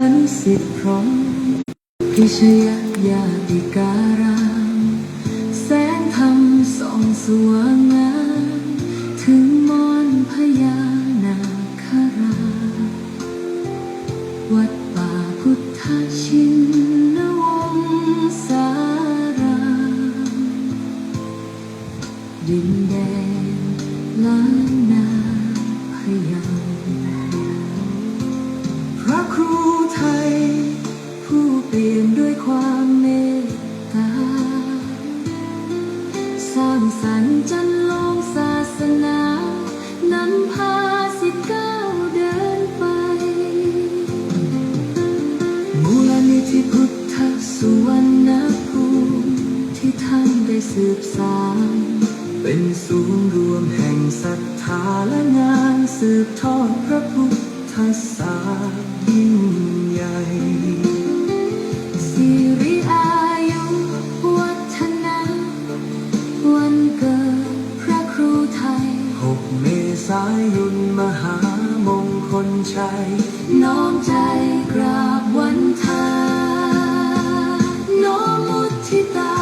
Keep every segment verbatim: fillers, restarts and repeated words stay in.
นุสิทธิ์พร้อม พิชยญาติการาม แสงธรรมส่องสว่างงาม ถึงมอนพญานาคราช วัดป่าพุทธชินวงศาราม ดินแดนล้านนาพะเยา พระครูไทย ผู้เปี่ยมด้วยความเมตตา สร้างสรรค์จันโลงศาสนา นำพาศิษย์ก้าวเดินไป มูลนิธิพุทธสุวรรณภูมิ ที่ท่านได้สืบสาน เป็นศูนย์รวมแห่งศรัทธาและงานสืบทอดพระพุทธศาสนายิ่งใหญ่ สิริอายุวัฒนะ วันเกิดพระครูไทย หกเมษายนมหามงคลชัย น้อมใจกราบวันทา น้อมมุทิตา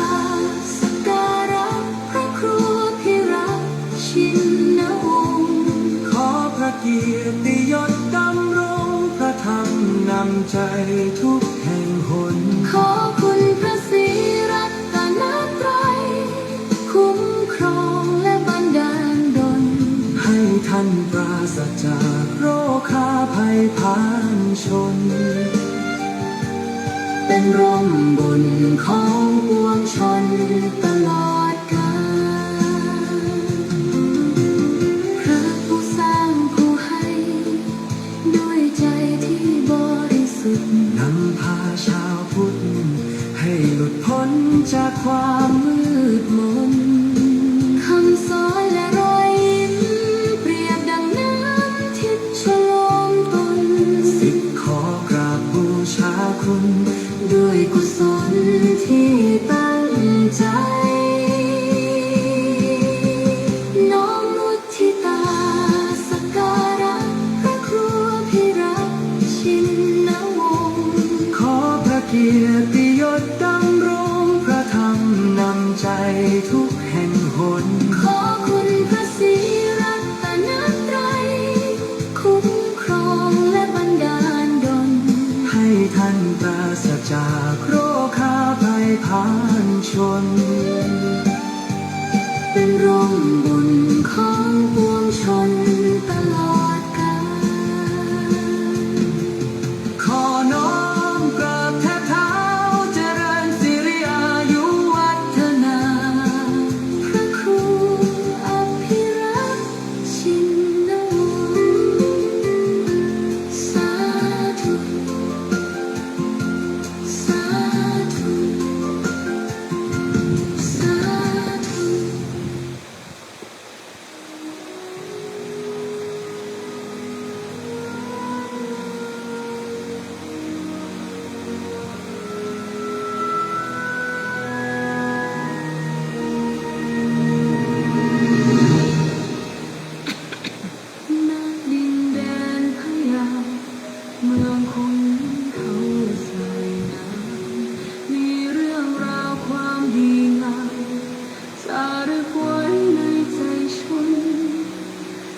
สักการะพระครูพิรักษ์ชินวงศ์ ขอพระเกียรติยศดำรงพระธรรมนำใจทุกแห่งหน ขอคุณพระศรีรัตนตรัย คุ้มครองและบันดาลดล ให้ท่านปราศจากโรคาภัยพานชน เป็นร่มบุญของปวงชนตลอดกาล พระผู้สร้างผู้ให้ ด้วยใจที่บริสุทธิ์ นำพาชาวพุทธ ให้หลุดพ้นจากความมืดมน คำสอนและรอยยิ้ม เปรียบดังน้ำทิพย์ชโลมตน ศิษย์ขอกราบบูชาคุณ ด้วยกุศลที่ตั้งใจ น้อมมุทิตา สักการะพระครูพิรักษ์ชินวงศ์ ขอพระเกียรติยศดำรงพระธรรมนำใจทุกแห่งหน ขอคุณพระศรีรัตนตรัย คุ้มครองและบันดาลดล ให้ท่านปราศจากโรคาภัยพานชน เป็นร่มบุญของปวงชนตลอดกาล ขอน้อมกราบแทบเท้าเจริญสิริอายุวัฒนา พระครูอภิรักษ์ชินวงศ์ สาธุ สาธุ สาธุ ณ ดินแดนพะเยา เมืองขุนเขาสายน้ำ มีเรื่องราวความดีงาม จารึกไว้ในใจชน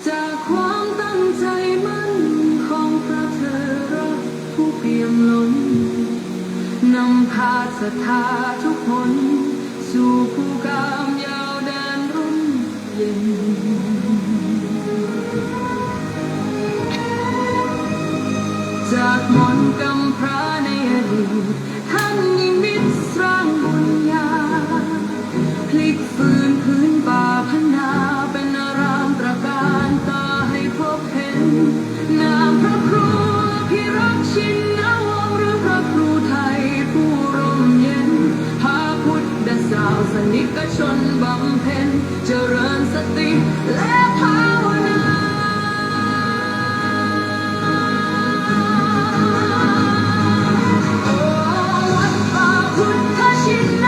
จากความตั้งใจมั่นของพระเถระผู้เปี่ยมล้น นำพาศรัทธาทุกคน สู่ภูกามยาวแดนร่มเย็น จากหมอนกำพร้าในอดีต ท่านนิมิตสร้างบุญญา พลิกฟื้นพื้นป่าพนา เป็นอารามตระการตาให้พบเห็น นามพระครูพิรักษ์ชินวงศ์ หรือพระครูไทยผู้ร่มเย็น พาพุทธศาสนิกชนบำเพ็ญ เจริญสติและภาวนา โอ วัดป่าพุทธชิน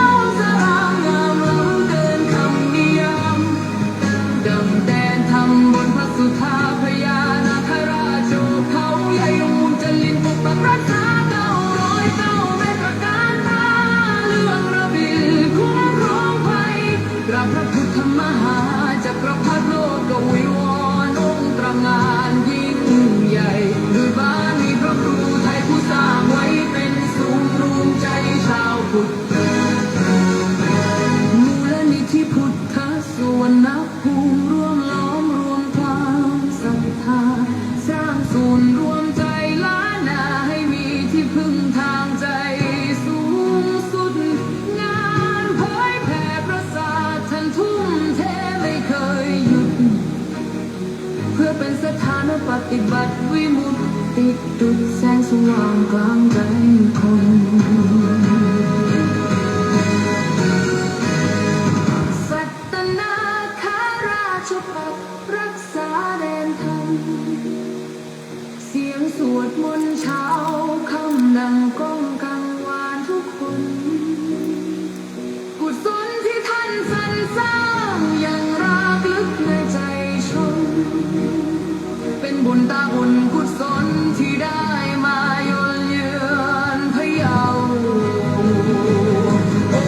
ดุจแสงสว่างกลางใจคน สัตนาคราชปักรักษาแดนธรรม เสียงสวดมนต์เช้าค่ำดังก้องกังวานทุกคน กุศลที่ท่านสรรสร้างยังรากลึกในใจชน เป็นบุญตาบุญกุศลที่ได้มาเยือนพะเยา โอ้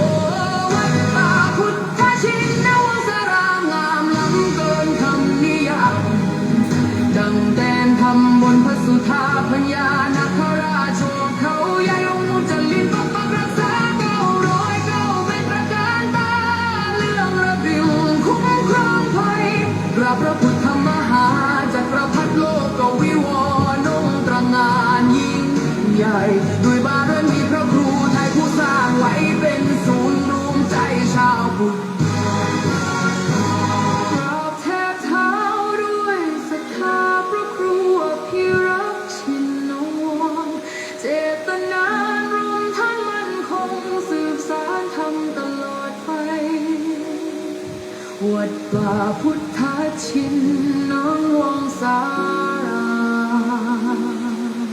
วัดป่าพุทธชินวงศารามงามล้ำเกินคำนิยาม ดังแดนธรรมบนพระสุธาพญานาคราชโอษฐ์เขาใหญ่องค์มุจลินปกปักรักษาเก้าร้อยเก้าเม็ดตระการตา เรื่องระบิวคุ้มครองภัย กราบพระพุทธมหาจักรพรรดิโลกวิวรณ์องค์ตระหง่านยิ่งใหญ่ ด้วยบารมีพระครูไทยผู้สร้างไว้เป็นศูนย์รวมใจชาวพุทธ กราบแทบเท้าด้วยศรัทธาพระครูอภิรักษ์ชินวงศ์ เจตนารมณ์ท่านมั่นคงสืบสานธรรมตลอดไป วัดป่าพุทธชินวงศาราม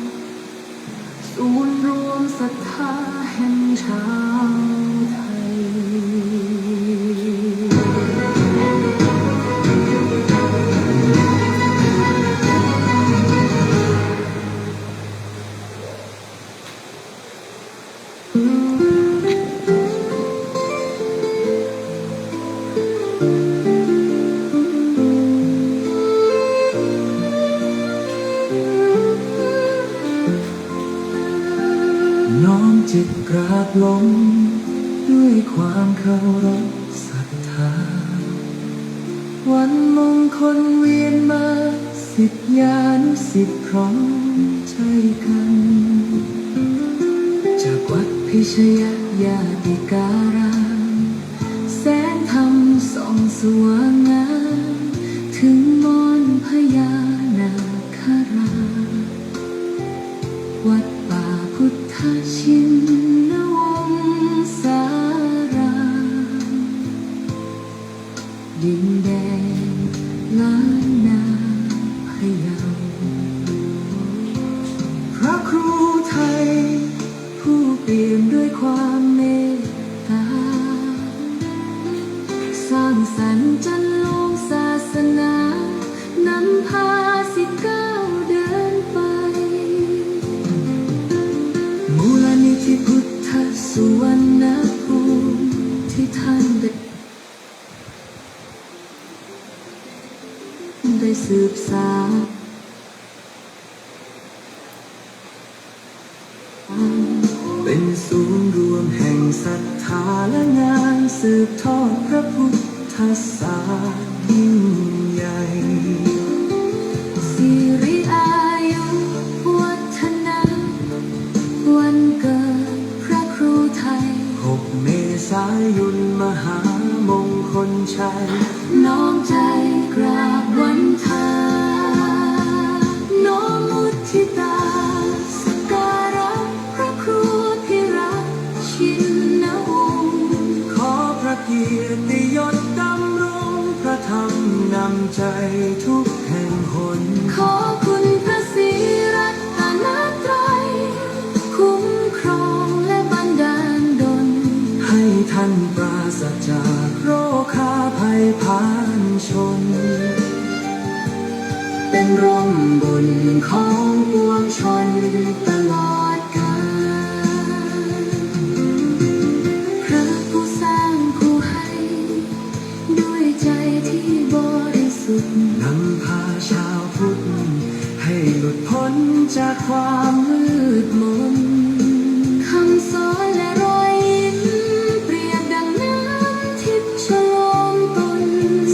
ศูนย์รวมศรัทธาแห่งชาวไทย น้อมจิตกราบลงด้วยความเคารพศรัทธา วันมงคลเวียนมา ศิษยานุศิษย์พร้อมใจกัน จากวัดพิชยญาติการาม แสงธรรมส่องสว่างงาม ถึงมณฑลพญานาคราช วัดป่าพุทธชินวงศาราม ดินแดนล้านนาพะเยา พระครูไทย ผู้เปี่ยมด้วยความเมตตา สร้างสรรค์จันทร์โลกศาสนา นำพาศิษย์ก้าวเดินไป มูลนิธิพุทธสุวรรณภูมิ ที่ท่านได้ ได้สืบสาน เป็นศูนย์รวมแห่งศรัทธาและงานสืบทอดพระพุทธศาสนายิ่งใหญ่ สิริอายุวัฒนะ วันเกิดพระครูไทย หกเมษายนมหามงคลชัย น้อมใจกราบวันทา น้อมมุทิตาสักการะพระครูอภิรักษ์ชินวงศ์ ขอพระเกียรติยศดำรงพระธรรมนำใจทุกแห่งหน ขอคุณพระศรีรัตนตรัย คุ้มครองและบันดาลดล ให้ท่านปราศจากโรคาภัยพานชน เป็นร่มบุญของปวงชนตลอดกาล พระผู้สร้างผู้ให้ ด้วยใจที่บริสุทธิ์ นำพาชาวพุทธ ให้หลุดพ้นจากความมืดมน คำสอนและรอยยิ้ม เปรียบดังน้ำทิพย์ชโลมตน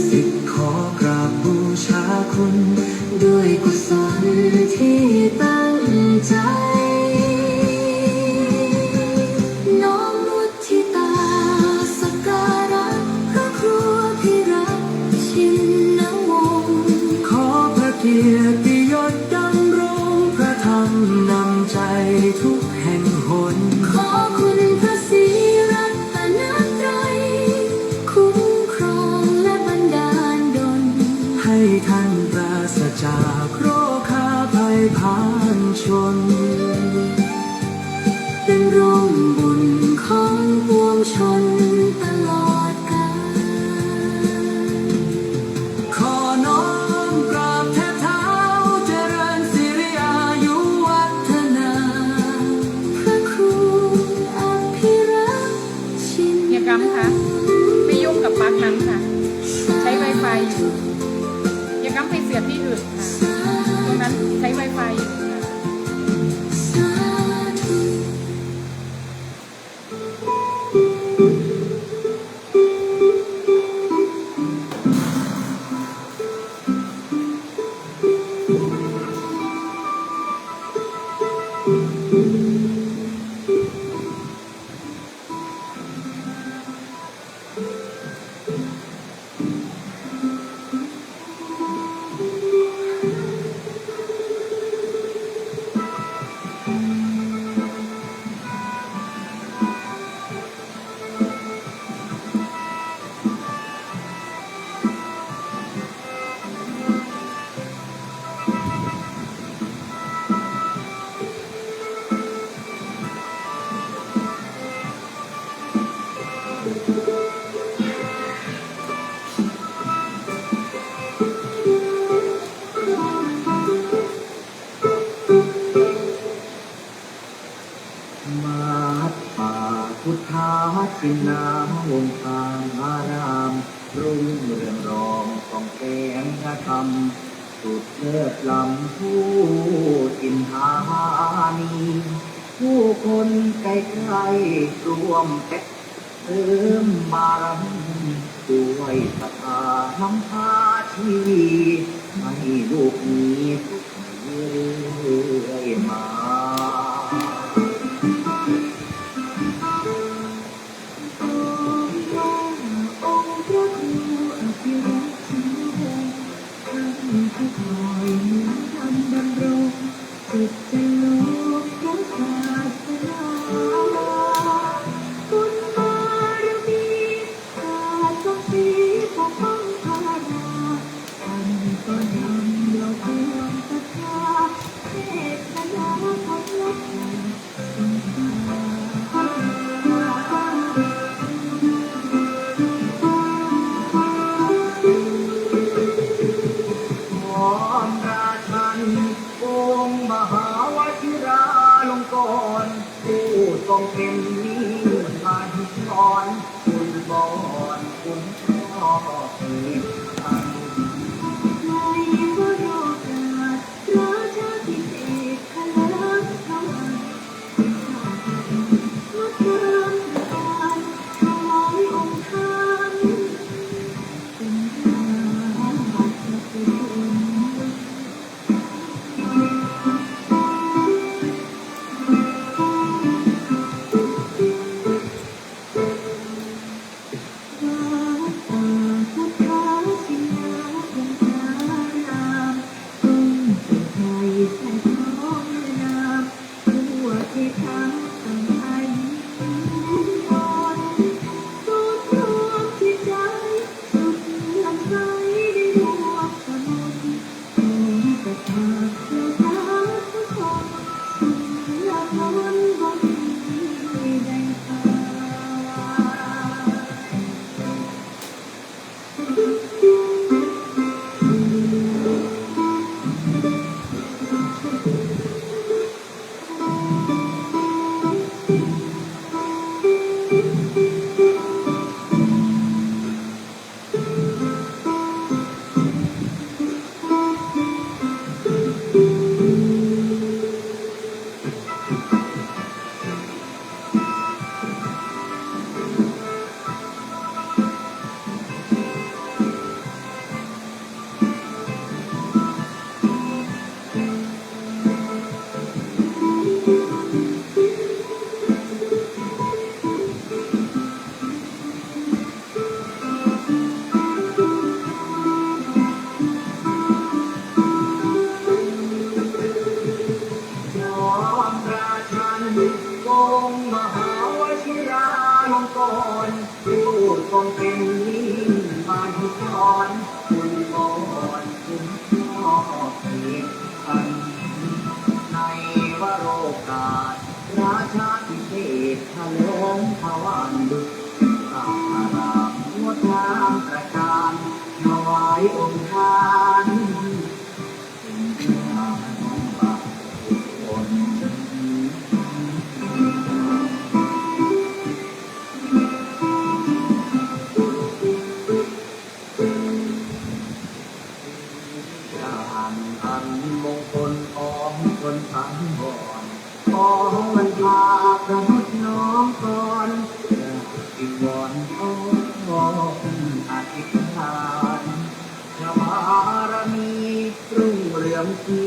ศิษย์ขอกราบบูชาคุณ ด้วยกุศลที่ตั้งใจ น้อมมุทิตาสักการะพระครูอภิรักษ์ชินวงศ์ ขอพระเกียรติยศดำรงพระธรร แห่งหน ขอคุณพระศรีรัตนตรัย คุ้มครองและบันดาลดล ให้ท่านปราศจากโรคาภัยพานชน เป็นร่มบุญของปวงชนตลอดกาล ขอน้อมกราบแทบเท้า เจริญสิริอายุวัฒนา พระครูอภิรักษ์ชิน เฮียกำคะ ไม่ยุ่งกับปลั๊กนั้นค่ะ ใช้ Wi-Fi อยู่ เฮียกำไปเสียบที่อื่นค่ะ ตรงนั้นใช้ Wi-Fi อยู่ค่ะ สาธุ วัดป่าพุทธชินาวงศาราม รุ่งเรืองรองส่องแสงพระธรรม สุดเลิศล้ำผู้จินดานี ผู้คนใกล้ๆร่วมเป็น เสริมบารมีด้วยศรัทธานำพาชีวี ให้ลูกมีสุขเรื่อยมา ขอว่าองค์พระครูอภิรักษ์ชินวงศ์ ท่านผู้คอยหนุนนำดำรง จิตโลกพระศาสนา บุญบารมี ศาสตร์ทรงศรีปกป้องพระราช ท่านก็นำเราควรศรัทธา เทศนาของวัด พร้อมราชัน องค์มหาวชิราลงกรณ์ ผู้ทรงเป็นนิพพานธร คุณบอนคุณพ่อเอกพันธ์ ในวโรกาส ราชาภิเษกขลังสวรรค์ งดงามตระการถวายองค์ท่าน เป็นราชกุศล วัดป่าพุทธชินวงศาราม ร่มโพธิ์ไทรแสงทองนาม ทั่วเขตทั้งอังไคย ศูนย์รวมจิตใจ สุดเลื่อมใสได้ร่วมสมุน Thank you. องค์มหาวชิราลงกรณ์ ผู้ทรงเป็นมิ่งมหิธร คุณกรณ์คุณพ่อเอกพันธ์ ในวโรกาสราชาพิเศษ เถลิงถวัลย์ พระอารามงดงามตระการ ถวายองค์ทาน อันมงคลของคนสังวร ขอวันพาประมุขน้องกร วิงวอนอ้อนอธิษฐาน พระบารมีรุ่งเรืองสี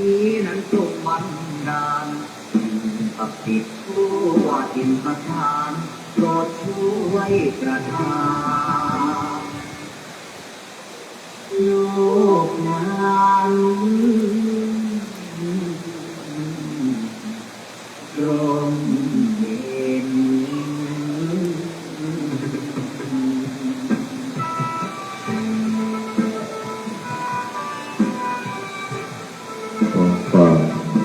นั้นจงบันดาล สิ่งศักดิ์สิทธิ์ทั่วถิ่นสถาน โปรดช่วยประทาน ลูกหลานร่มเย็น ขอความ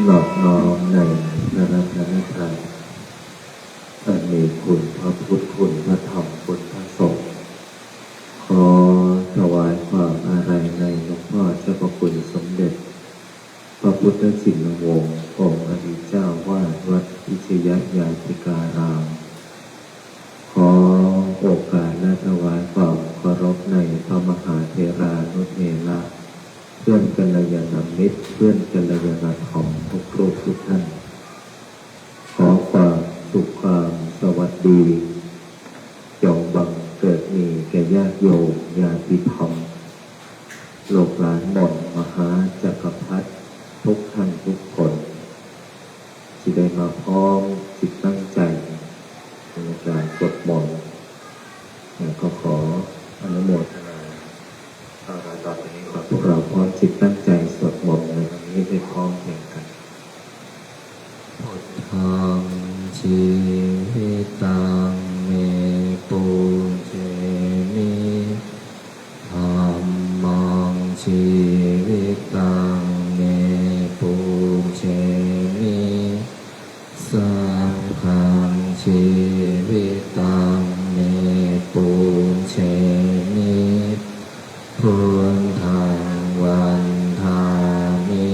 นอบน้อมในพระรัตนตรัย อันมีคุณพระพุทธ คุณพระธรรม คุณพระสงฆ์ ขอถวายความอาลัยในหลวงพ่อเจ้าพระคุณสมเด็จ พระพุทธชินวงศ์ องค์อดีตเจ้าวาดวัดพิชยญาติการาม ขอโอกาสและถวายความเคารพในพระมหาเถรานุเถระ เพื่อนกัลยาณมิตร เพื่อนกัลยาณธรรมทุกรูปทุกท่าน ขอความสุขความสวัสดี จงบังเกิดมีแก่ญาติโยมญาติธรรม ลูกหลานหม่อมมหาจักรพรรดิทุกท่านทุกคน ที่ได้มาพร้อมจิตตั้งใจในการสวดมนต์ แล้วก็ขออนุโมทนา เอาล่ะ ต่อไปนี้ขอพวกเราพร้อมจิตตั้งใจสวดมนต์ในวันนี้ด้วยพร้อมเพรียงกัน Buddhaṃ jīvitaṃ me pūjemi. Dhammaṃ jīvitaṃ me pūjemi. Saṅghaṃ jīvitaṃ me pūjemi. Buddhaṃ vandāmi.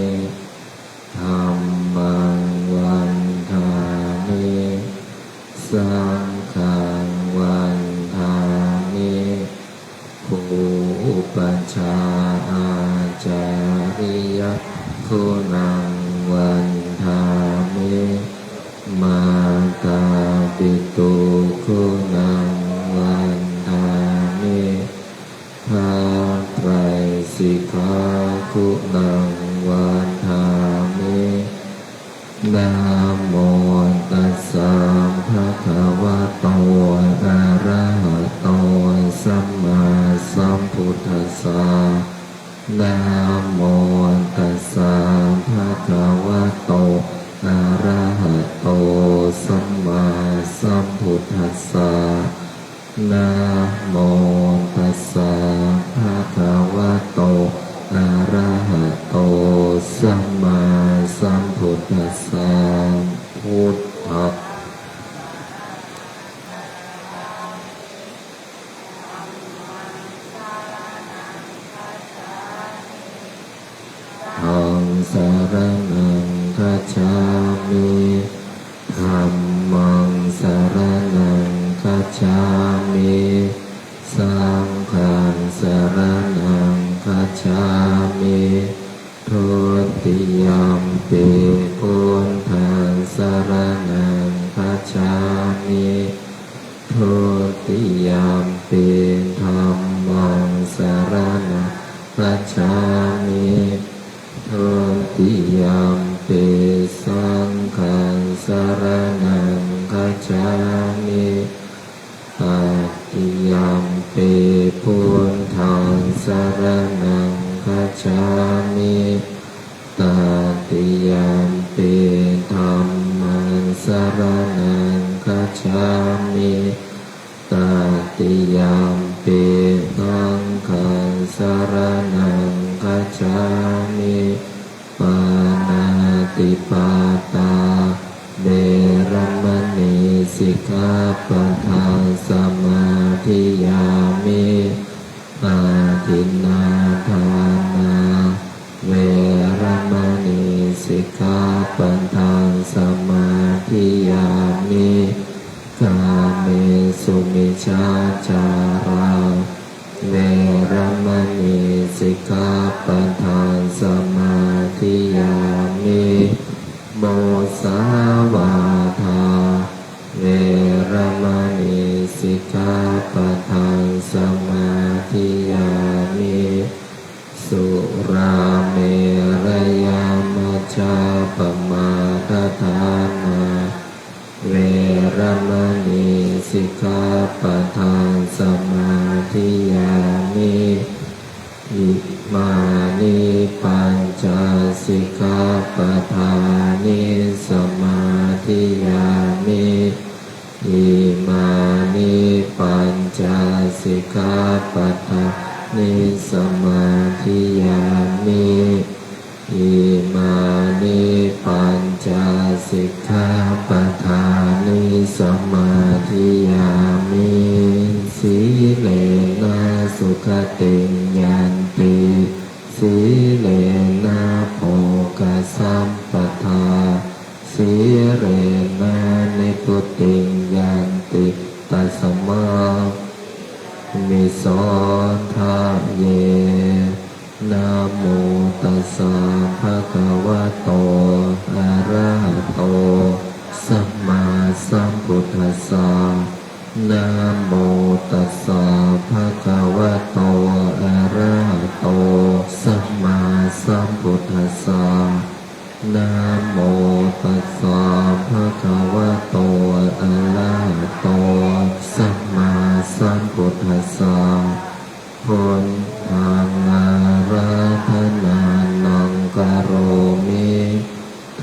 Dhammaṃ vandāmi. Saṅghaṃ vandāmi. Guru upajjhāyācariyaguṇaṃ vandāmi. Mātāpituguṇaṃ vandāmi. พระไตรสิกขา guṇaṃ vandāmi. Namo tassa bhagavato arahato sammāsambuddhassa. Namo tassa bhagavato arahato sammāsambuddhassa. Namo tassa bhagavato arahato sammāsambuddhassa. Buddha Buddhaṃ saraṇaṃ gacchāmi. Dhammaṃ saraṇaṃ gacchāmi. Saṅghaṃ saraṇaṃ gacchāmi. Dutiyampi buddhaṃ saraṇaṃ gacchāmi. Dutiyampi dhammaṃ saraṇaṃ gacchāmi. Dutiyampi saṅghaṃ saraṇaṃ gacchāmi. Tatiyampi buddhaṃ saraṇaṃ gacchāmi. Tatiyampi dhammaṃ saraṇaṃ gacchāmi. Tatiyampi saṅghaṃ saraṇaṃ gacchāmi. Pāṇātipātā veramaṇī sikkhāpadaṃ samādiyāmi. Adinnādānā veramaṇī sikkhāpadaṃ samādiyāmi. Kāmesu micchācārā veramaṇī sikkhāpadaṃ samādiyāmi. Musāvādā veramaṇī sikkhāpadaṃ samādiyāmi. Surāmerayamajjapamādaṭṭhānā veramaṇī sikkhāpadaṃ samādiyāmi. Imāni pañca sikkhāpadāni samādiyāmi. Imāni pañca sikkhāpadāni samādiyāmi. Imāni pañca sikkhāpadāni samādiyāmi. Sīlena sugatiṃ yanti, sīlena bhogasampadā, sīlena nibbutiṃ yanti, tasmā sīlena nibbutiṃ vihāraṃ. Namo tassa bhagavato arahato sammāsambuddhassa. Namo tassa bhagavato arahato sammāsambuddhassa. Namo tassa bhagavato arahato sammāsambuddhassa. Buddhaṃ ārādhanānaṃ karomi.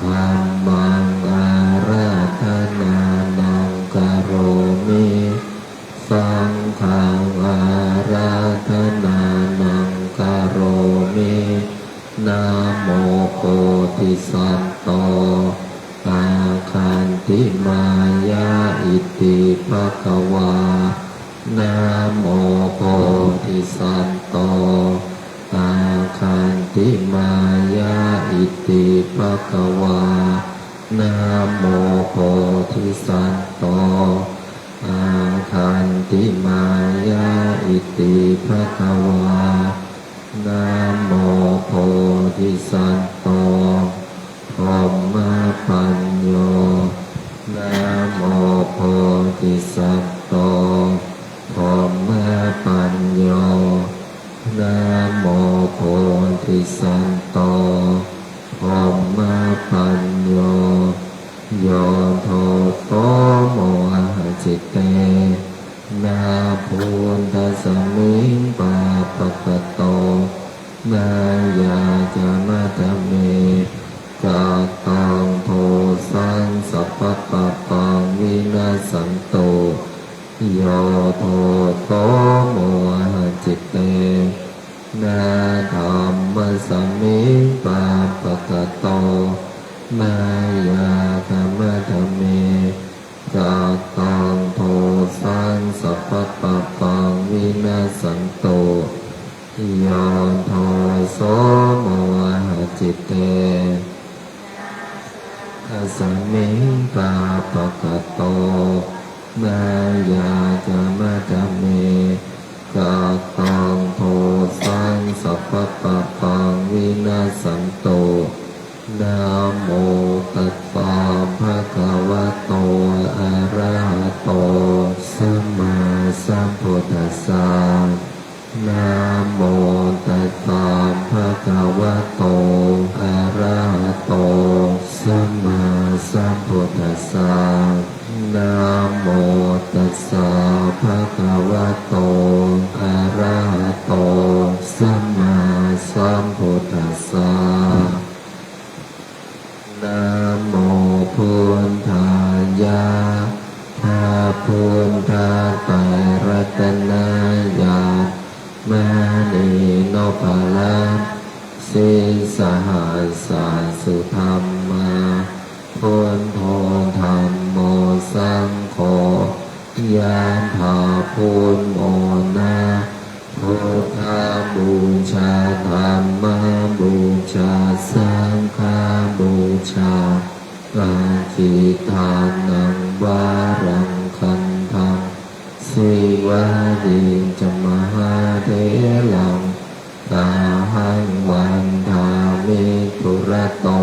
Dhammaṃ ārādhanānaṃ karomi. Saṅghaṃ ārādhanānaṃ karomi. Namo bodhisatto āgantimāya iti bhagavā. Namo bodhisatto āgantimāya iti bhagavā. Namo bodhisatto āgantimāya iti bhagavā. Namo bodhisatto brahmapañño. Namo bodhisatto brahmapañño. Namo bodhisatto brahmapañño. Yo doso mohacitena buddhasmiṃ pāpakato mayā khamatha me kataṃ dosaṃ sabbapāpaṃ vinassantu. Yo doso mohacitena dhammasmiṃ pāpakato mayā khamatha me kataṃ dosaṃ sabbapāpaṃ vinassantu. Yo doso mohacitena saṅghasmiṃ pāpakato mayā khamatha me kataṃ dosaṃ sabbapāpaṃ vinassantu. Namo tassa bhagavato arahato sammāsambuddhassa. Namo tassa bhagavato arahato sammāsambuddhassa. Namo tassa bhagavato arahato sammāsambuddhassa. Namo buddhāya. พระพุทธไตรรัตนญาณ มณีนพรัตน์ sīsahassa sudhammā, buddho dhammo saṅgho, ยะถา พุทโธ นะ พุทธบูชา ธัมมบูชา สังฆบูชา Aggidānaṃ varaṃ gandhaṃ, Sīvalī ca mahātheraṃ, ahaṃ vandāmi dūrato,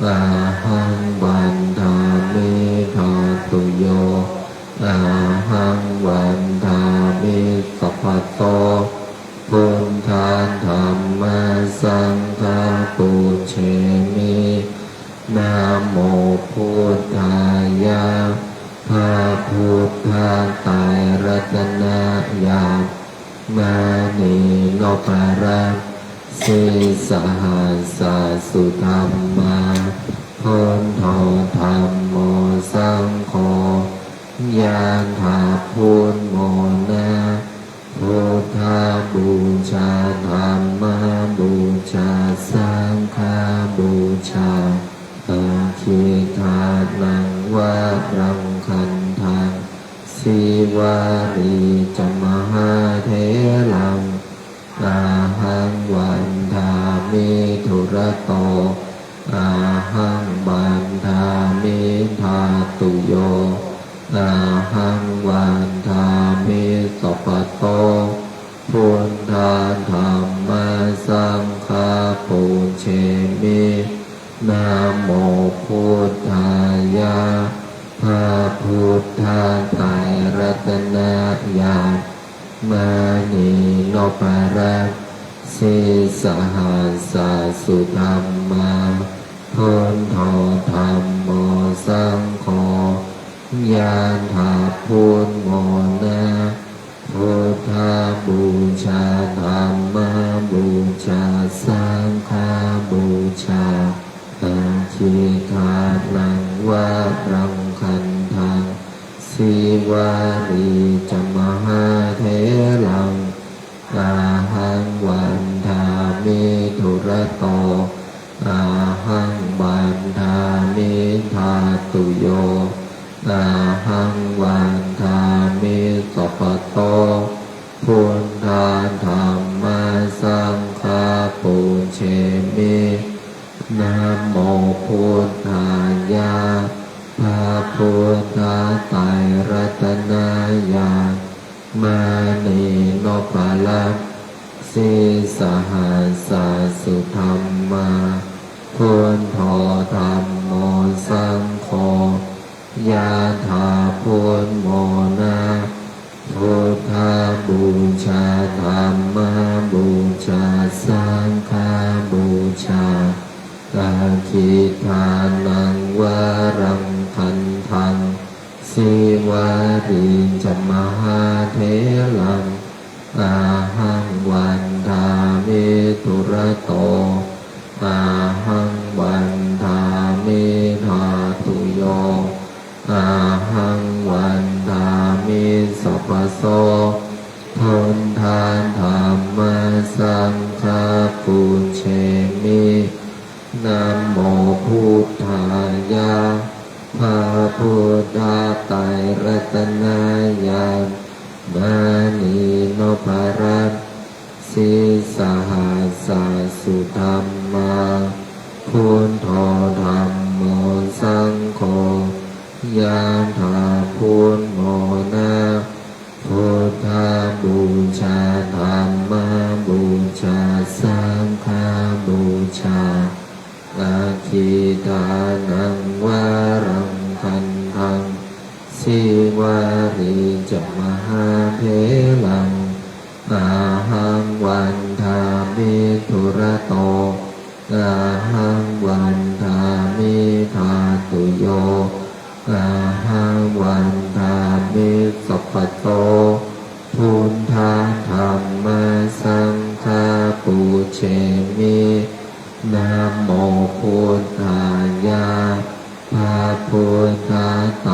ahaṃ vandāmi dhātuyo, ahaṃ vandāmi sabbato, buddha dhamma saṅgha pūjemi. Namo buddhāya, พระพุทธไตรรัตนญาณ มณีนพรัตน์ sīsahassa sudhammā, buddho dhammo saṅgho, ยะถา พุทโธ นะ พุทธบูชา ธัมมบูชา สังฆบูชา Aggidānaṃ varaṃ gandhaṃ, Sīvalī ca mahātheraṃ, ahaṃ vandāmi dūrato, ahaṃ vandāmi dhātuyo, ahaṃ vandāmi sabbato, buddha dhamma saṅgha pūjemi. Namo buddhāya, พระพุทธไตรรัตนญาณ มณีนพรัตน์ sīsahassa sudhammā, buddho dhammo saṅgho, ยะถา พุทโธ นะ พุทธบูชา ธัมมบูชา สังฆบูชา Aggidānaṃ varaṃ gandhaṃ, Sīvalī ca mahātheraṃ, ahaṃ vandāmi dūrato, ahaṃ vandāmi dhātuyo, ahaṃ vandāmi sabbato, buddha dhamma saṅgha pūjemi. Namo buddhāya, พระพุทธไตรรัตนญาณ มณีนพรัตน์ sīsahassa sudhammā, buddho dhammo saṅgho, ยะถา พุทโธ นะ พุทธบูชา ธัมมบูชา สังฆบูชา Aggidānaṃ varaṃ gandhaṃ, Sīvalī ca mahātheraṃ, ahaṃ vandāmi dūrato, ahaṃ vandāmi dhātuyo, ahaṃ vandāmi sabbaso, buddha dhamma saṅgha pūjemi. Namo buddhāya, พระพุทธไตรรัตนญาณ มณีนพรัตน์ sīsahassa sudhammā, buddho dhammo saṅgho, ยะถา พุทโธ นะ พุทธบูชา ธัมมบูชา สังฆบูชา Aggidānaṃ varaṃ gandhaṃ, Sīvalī ca mahātheraṃ, ahaṃ vandāmi dūrato, ahaṃ vandāmi dhātuyo, ahaṃ vandāmi sabbaso, buddha dhamma saṅgha pūjemi. Namo buddhāya, พระพุทธไตร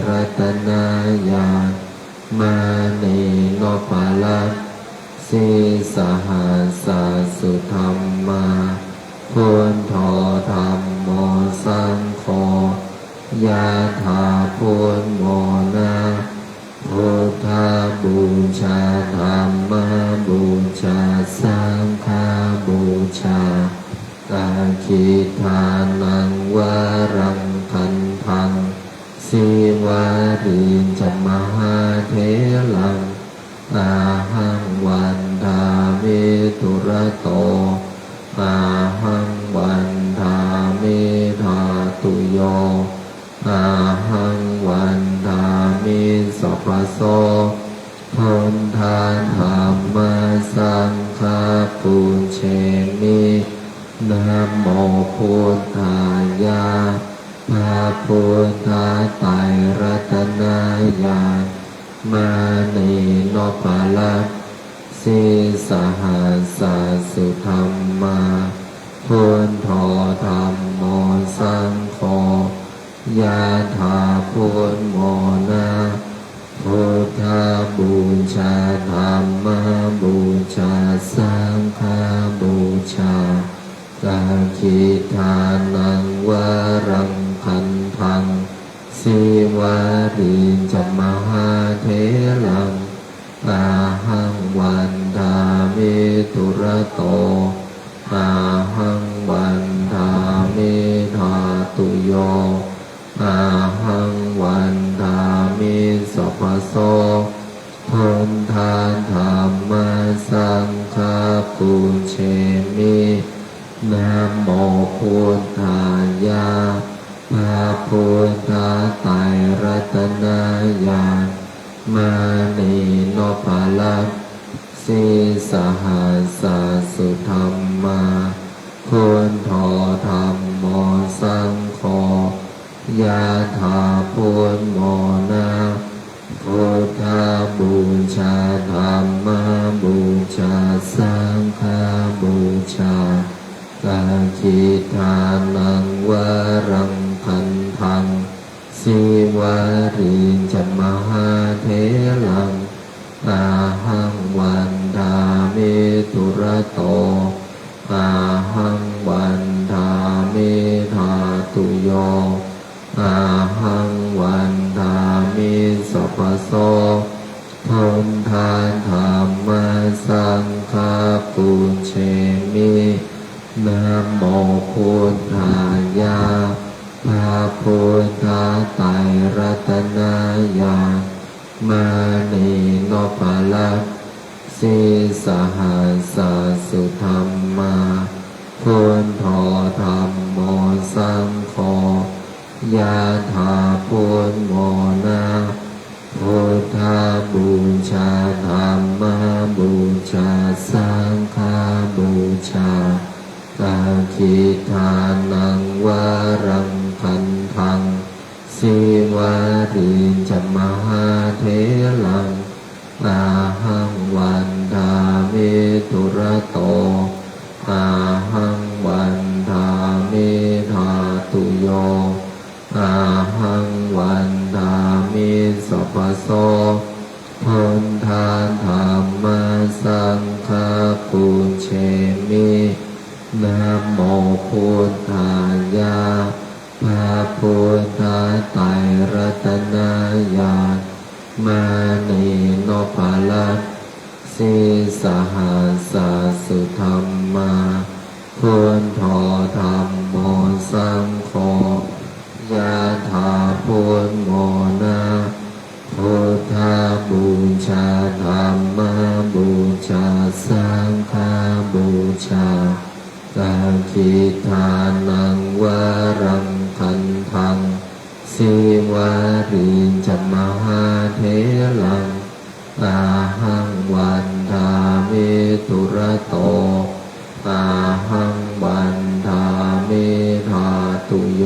รั ตนายา มาเนนปรัต สิสหัสสะสุธัมมา พุทโธธัมโมสังโฆ ยะถาพุทโมนะ พุทธบูชา ธัมมบูชา สังฆบูชา อะคิทานังวรังคันธัง สิวาริจมหาเถรัง อะหังวันดามิ ตุระโต อะหังวันดามิ ธาตุโย อะหังวันดามิ สัพพโส พุทธังธัมมังสังฆัง ปูเชมิ นะโมพุทธายะ พระพุทธไตรรัตนญาณ มาเนนปรัต สิสหัสสะสุธัมมา พุทโธธัมโมสังโฆ ยะถาพุทโมนะ พุทธบูชา ธัมมบูชา สังฆบูชา อะคิทานังวรังคันธัง สิวาริจมหาเถรัง อะหังวันดามิ ตุระโต อะหังวันดามิ ธาตุโย อะหังวันดามิ สัพพโส พุทธังธัมมังสังฆัง ปูเชมิ นะโมพุทธายะ พระพุทธไตรรัตนญาณ มาเนนปรัต สิสหัสสะสุธัมมา พุทโธธัมโมสังโฆ ยะถาพุทโมนะ พุทธบูชา ธัมมบูชา สังฆบูชา อะคิทานังวรังคันธัง สิวาริจมหาเถรัง อะหังวันดามิ ตุระโต อะหังวันดามิ ธาตุโย อะหังวันดามิ สัพพโส พุทธังธัมมังสังฆัง ปูเชมิ นะโมพุทธายะ พระพุทธไตรรัตนญาณ มาเนนปรัต สิสหัสสะสุธัมมา พุทโธธัมโมสังโฆ ยะถาพุทโมนะ พุทธบูชา ธัมมบูชา สังฆบูชา อะคิทานังวรังคันธัง สิวาริจมหาเถรัง อะหังวันดามิ ตุระโต อะหังวันดามิ ธาตุโย อะหังวันดามิ สัพพโส พุทธังธัมมังสังฆัง ปูเชมิ นะโมพุทธายะ พระพุทธไตรรัตนญาณ มาเนนปรัต สิสหัสสะสุธัมมา พุทโธธัมโมสังโฆ ยะถาพุทโมนะ พุทธบูชา ธัมมบูชา สังฆบูชา อะคิทานังวรังคันธัง สิวาริจมหาเถรัง อะหังวันดามิ ตุระโต อะหังวันดามิ ธาตุโย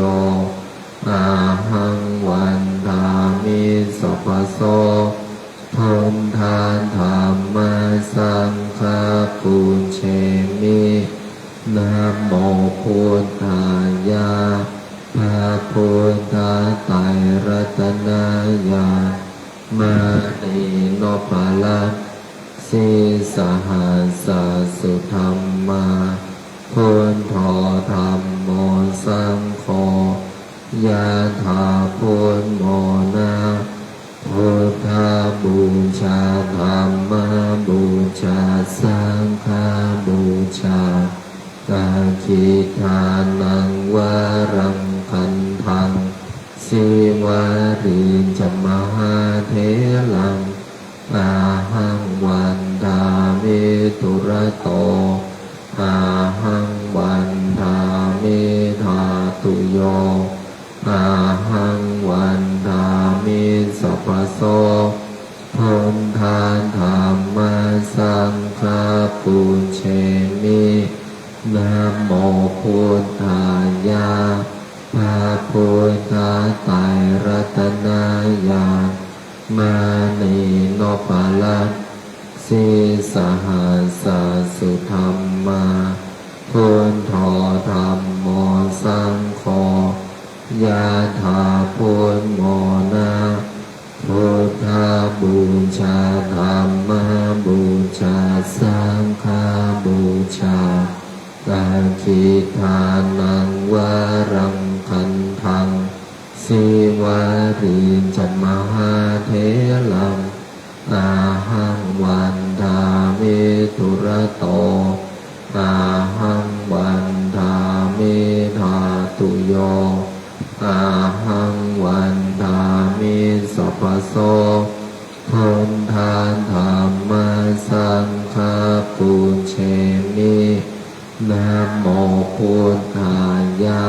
อะหังวันดามิ สัพพโส พุทธังธัมมังสังฆัง ปูเชมิ นะโมพุทธายะ พระ พุทธไตรรัตนญาณ มณีนพรัตน์ sīsahassa sudhammā, buddho dhammo saṅgho, yathā buddhamona, buddhapūjā, dhammapūjā, saṅghapūjā, dakkhiṇānaṃ varaṃ gandhaṃ, sīvalī ca mahātheraṃ, ahaṃ vandāmi dūrato, ahaṃ vandāmi dhātuyo, ahaṃ vandāmi sabbaso, buddha dhamma saṅgha pūjemi, namo buddhāya. พระพุทธไตรรัตนญาณ มณีนพรัตน์ sīsahassa sudhammā, buddho dhammo saṅgho, yathā buddhamona, buddhapūjā, dhammapūjā, saṅghapūjā, dakkhiṇānaṃ varaṃ gandhaṃ, sīvalī ca mahātheraṃ, ahaṃ vandāmi dūrato, ahaṃ vandāmi dhātuyo, ahaṃ vandāmi sabbaso, buddha dhamma saṅgha pūjemi, namo buddhāya.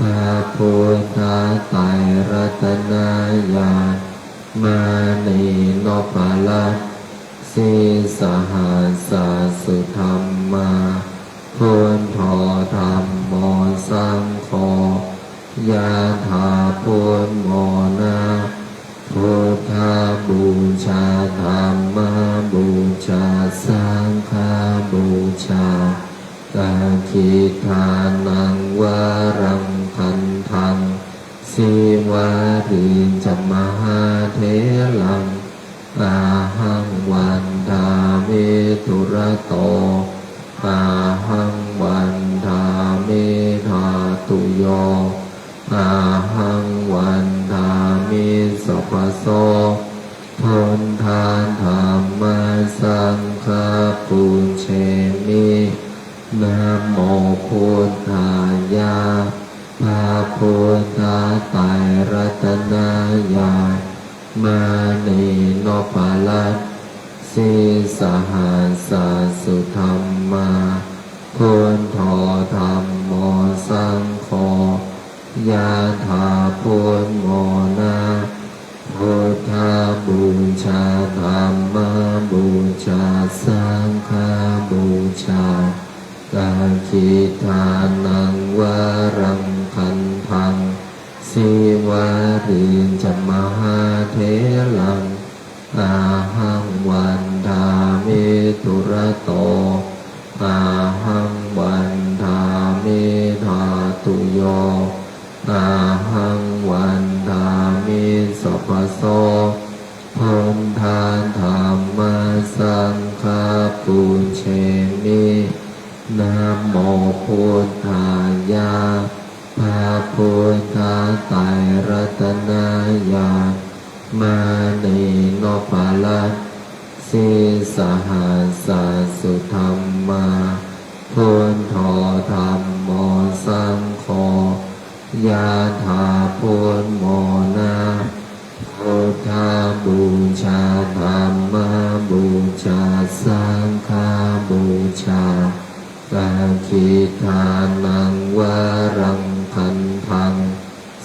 พระพุทธไตรรัตนญาณ มณีนพรัตน์ sīsahassa sudhammā, buddho dhammo saṅgho, yathā buddhamona, buddhapūjā, dhammapūjā, saṅghapūjā, dakkhiṇānaṃ varaṃ gandhaṃ, sīvalī ca mahātheraṃ, ahaṃ vandāmi dūrato, ahaṃ vandāmi dhātuyo, ahaṃ vandāmi sabbaso, buddha dhamma saṅgha pūjemi, namo buddhāya. พระพุทธไตรรัตนญาณ มณีนพรัตน์ sīsahassa sudhammā, buddho dhammo saṅgho, yathā buddhamona, buddhapūjā, dhammapūjā, saṅghapūjā, dakkhiṇānaṃ varaṃ gandhaṃ, sīvalī ca mahātheraṃ, ahaṃ vandāmi dūrato, ahaṃ vandāmi dhātuyo, ahaṃ vandāmi sabbaso, buddha dhamma saṅgha pūjemi, namo buddhāya. พระพุทธไตรรัตนญาณ มณีนพรัตน์ sīsahassa sudhammā, buddho dhammo saṅgho, yathā buddhamona, buddhapūjā, dhammapūjā, saṅghapūjā, dakkhiṇānaṃ varaṃ gandhaṃ,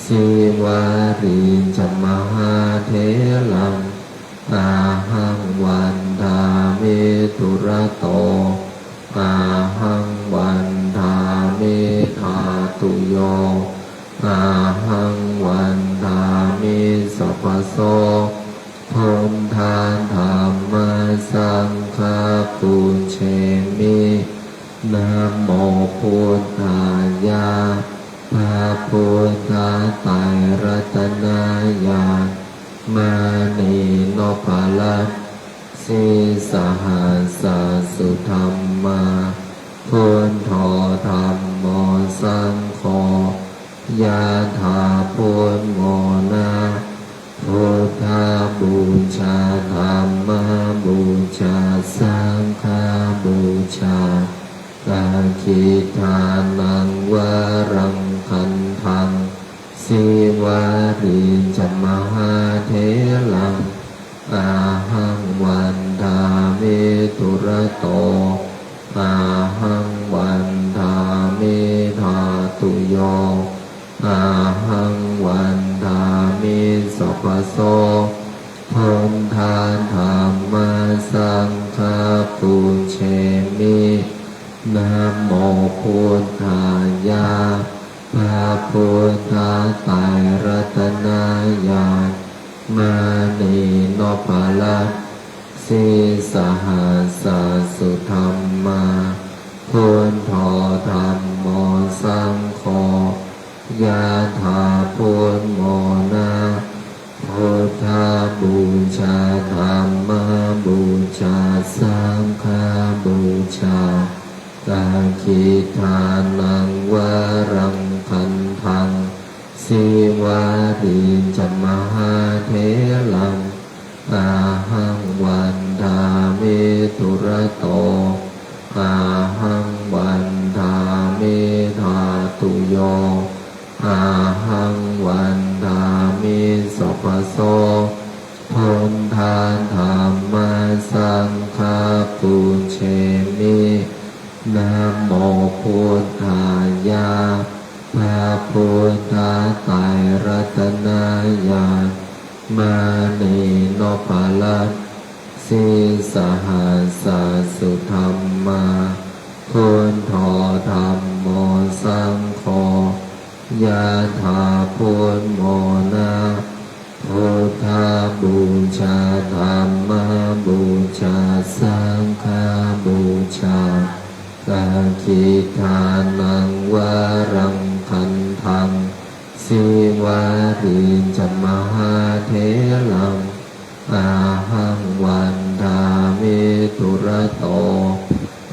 sīvalī ca mahātheraṃ, ahaṃ vandāmi dūrato, ahaṃ vandāmi dhātuyo, ahaṃ vandāmi sabbaso, buddha dhamma saṅgha pūjemi, namo buddhāya. พระ พุทธไตรรัตนญาณ มณีนพรัตน์ sīsahassa sudhammā, buddho dhammo saṅgho, yathā buddhamona, buddhapūjā, dhammapūjā, saṅghapūjā, dakkhiṇānaṃ varaṃ gandhaṃ, sīvalī ca mahātheraṃ, ahaṃ vandāmi dūrato, ahaṃ vandāmi dhātuyo, ahaṃ vandāmi sabbaso, buddha dhamma saṅgha pūjemi, namo buddhāya, พระพุทธไตรรัตนญาณ มณีนพรัตน์ sīsahassa sudhammā, buddho dhammo saṅgho, yathā buddhamona, buddhapūjā, dhammapūjā, saṅghapūjā, dakkhiṇānaṃ varaṃ gandhaṃ, sīvalī ca mahātheraṃ, ahaṃ vandāmi dūrato, ahaṃ vandāmi dhātuyo, ahaṃ vandāmi sabbaso, buddha dhamma saṅgha pūjemi, namo buddhāya, พระพุทธไตรรัตนญาณ มณีนพรัตน์ sīsahassa sudhammā, buddho dhammo saṅgho, yathā buddhamona, buddhapūjā, dhammapūjā, saṅghapūjā, dakkhiṇānaṃ varaṃ gandhaṃ, sīvalī ca mahātheraṃ, ahaṃ vandāmi dūrato,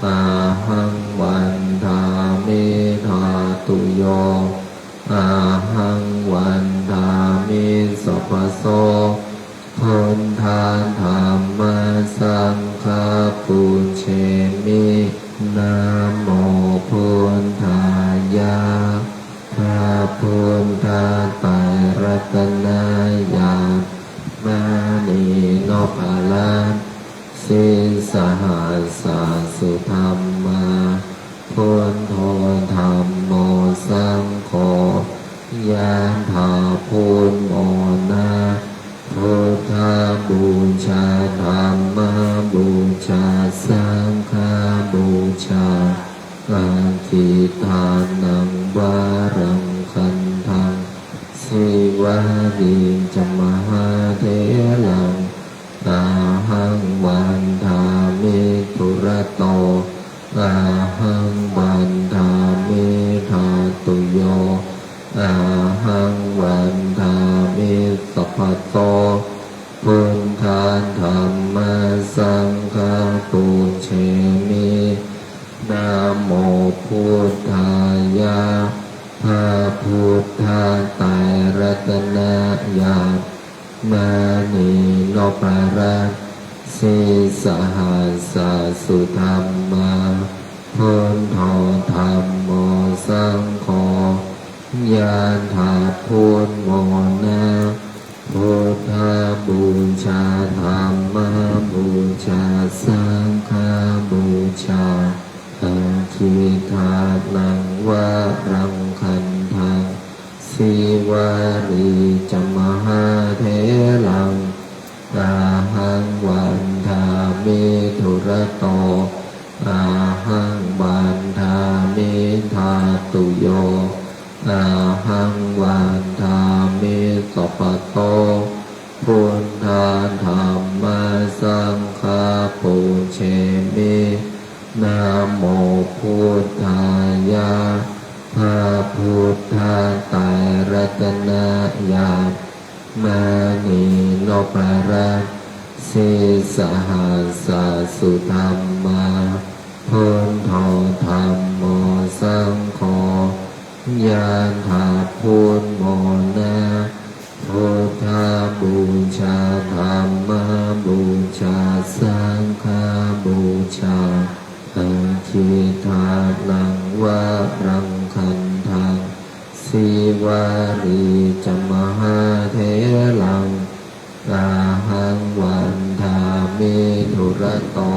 ahaṃ vandāmi dhātuyo, ahaṃ vandāmi sabbaso, buddha dhamma saṅgha pūjemi, namo buddhāya, พระพุทธไตรรัตนญาณ มณีนพรัตน์ sīsahassa sudhammā, buddho dhammo saṅgho, yathā buddhamona, buddhapūjā, dhammapūjā, saṅghapūjā, dakkhiṇānaṃ varaṃ gandhaṃ, sīvalī ca mahātheraṃ, ahaṃ vandāmi dūrato, ahaṃ vandāmi dhātuyo, ahaṃ vandāmi sabbaso, buddha dhamma saṅgha pūjemi, namo buddhāya, พระพุทธไตรรัตนญาณ มณีนพรัตน์ sīsahassa sudhammā, buddho dhammo saṅgho, yathā buddhamona, buddhapūjā, dhammapūjā, saṅghapūjā, dakkhiṇānaṃ varaṃ gandhaṃ, sīvalī ca mahātheraṃ, ahaṃ vandāmi dūrato, ahaṃ vandāmi dhātuyo, ahaṃ vandāmi sabbaso, buddha dhamma saṅgha pūjemi, namo buddhāya, พระพุทธไตร รัต sīsahassa sudhammā, buddho dhammo saṅgho, yādā buddhamona, buddhapūjā dhammapūjā saṅghapūjā, dakkhiṇānaṃ varaṃ gandhaṃ, sīvalī ca mahātheraṃ, ahaṃ vandāmi dūrato,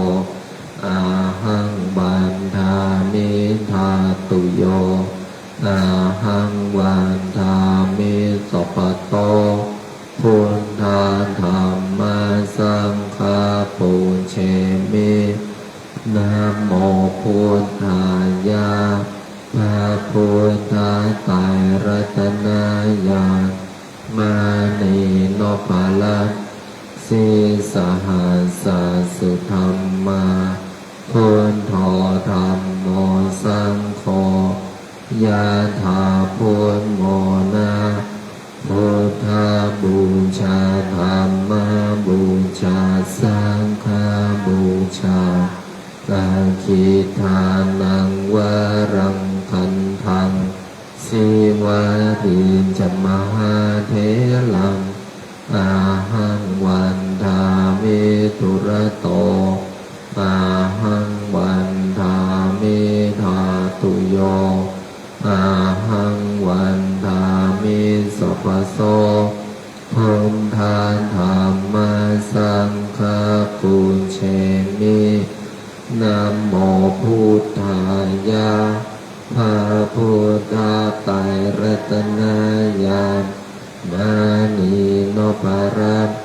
ahaṃ vandāmi dhātuyo, ahaṃ vandāmi sabbato, buddha dhamma saṅgha pūjemi. Namo buddhāya, พระพุทธไตรรัตนญาณ มณีนพรัตน์ sīsahassa sudhammā, buddho dhammo saṅgho, yādā buddhamona, buddhapūjā dhammapūjā saṅghapūjā, dakkhiṇānaṃ varaṃ gandhaṃ, sīvalī ca mahātheraṃ, ahaṃ vandāmi dūrato, ahaṃ vandāmi dhātuyo, ahaṃ vandāmi sabbaso, buddha dhamma saṅgha pūjemi. Namo buddhāya, พระพุทธไตรรัตนญาณ มณีนพรัตน์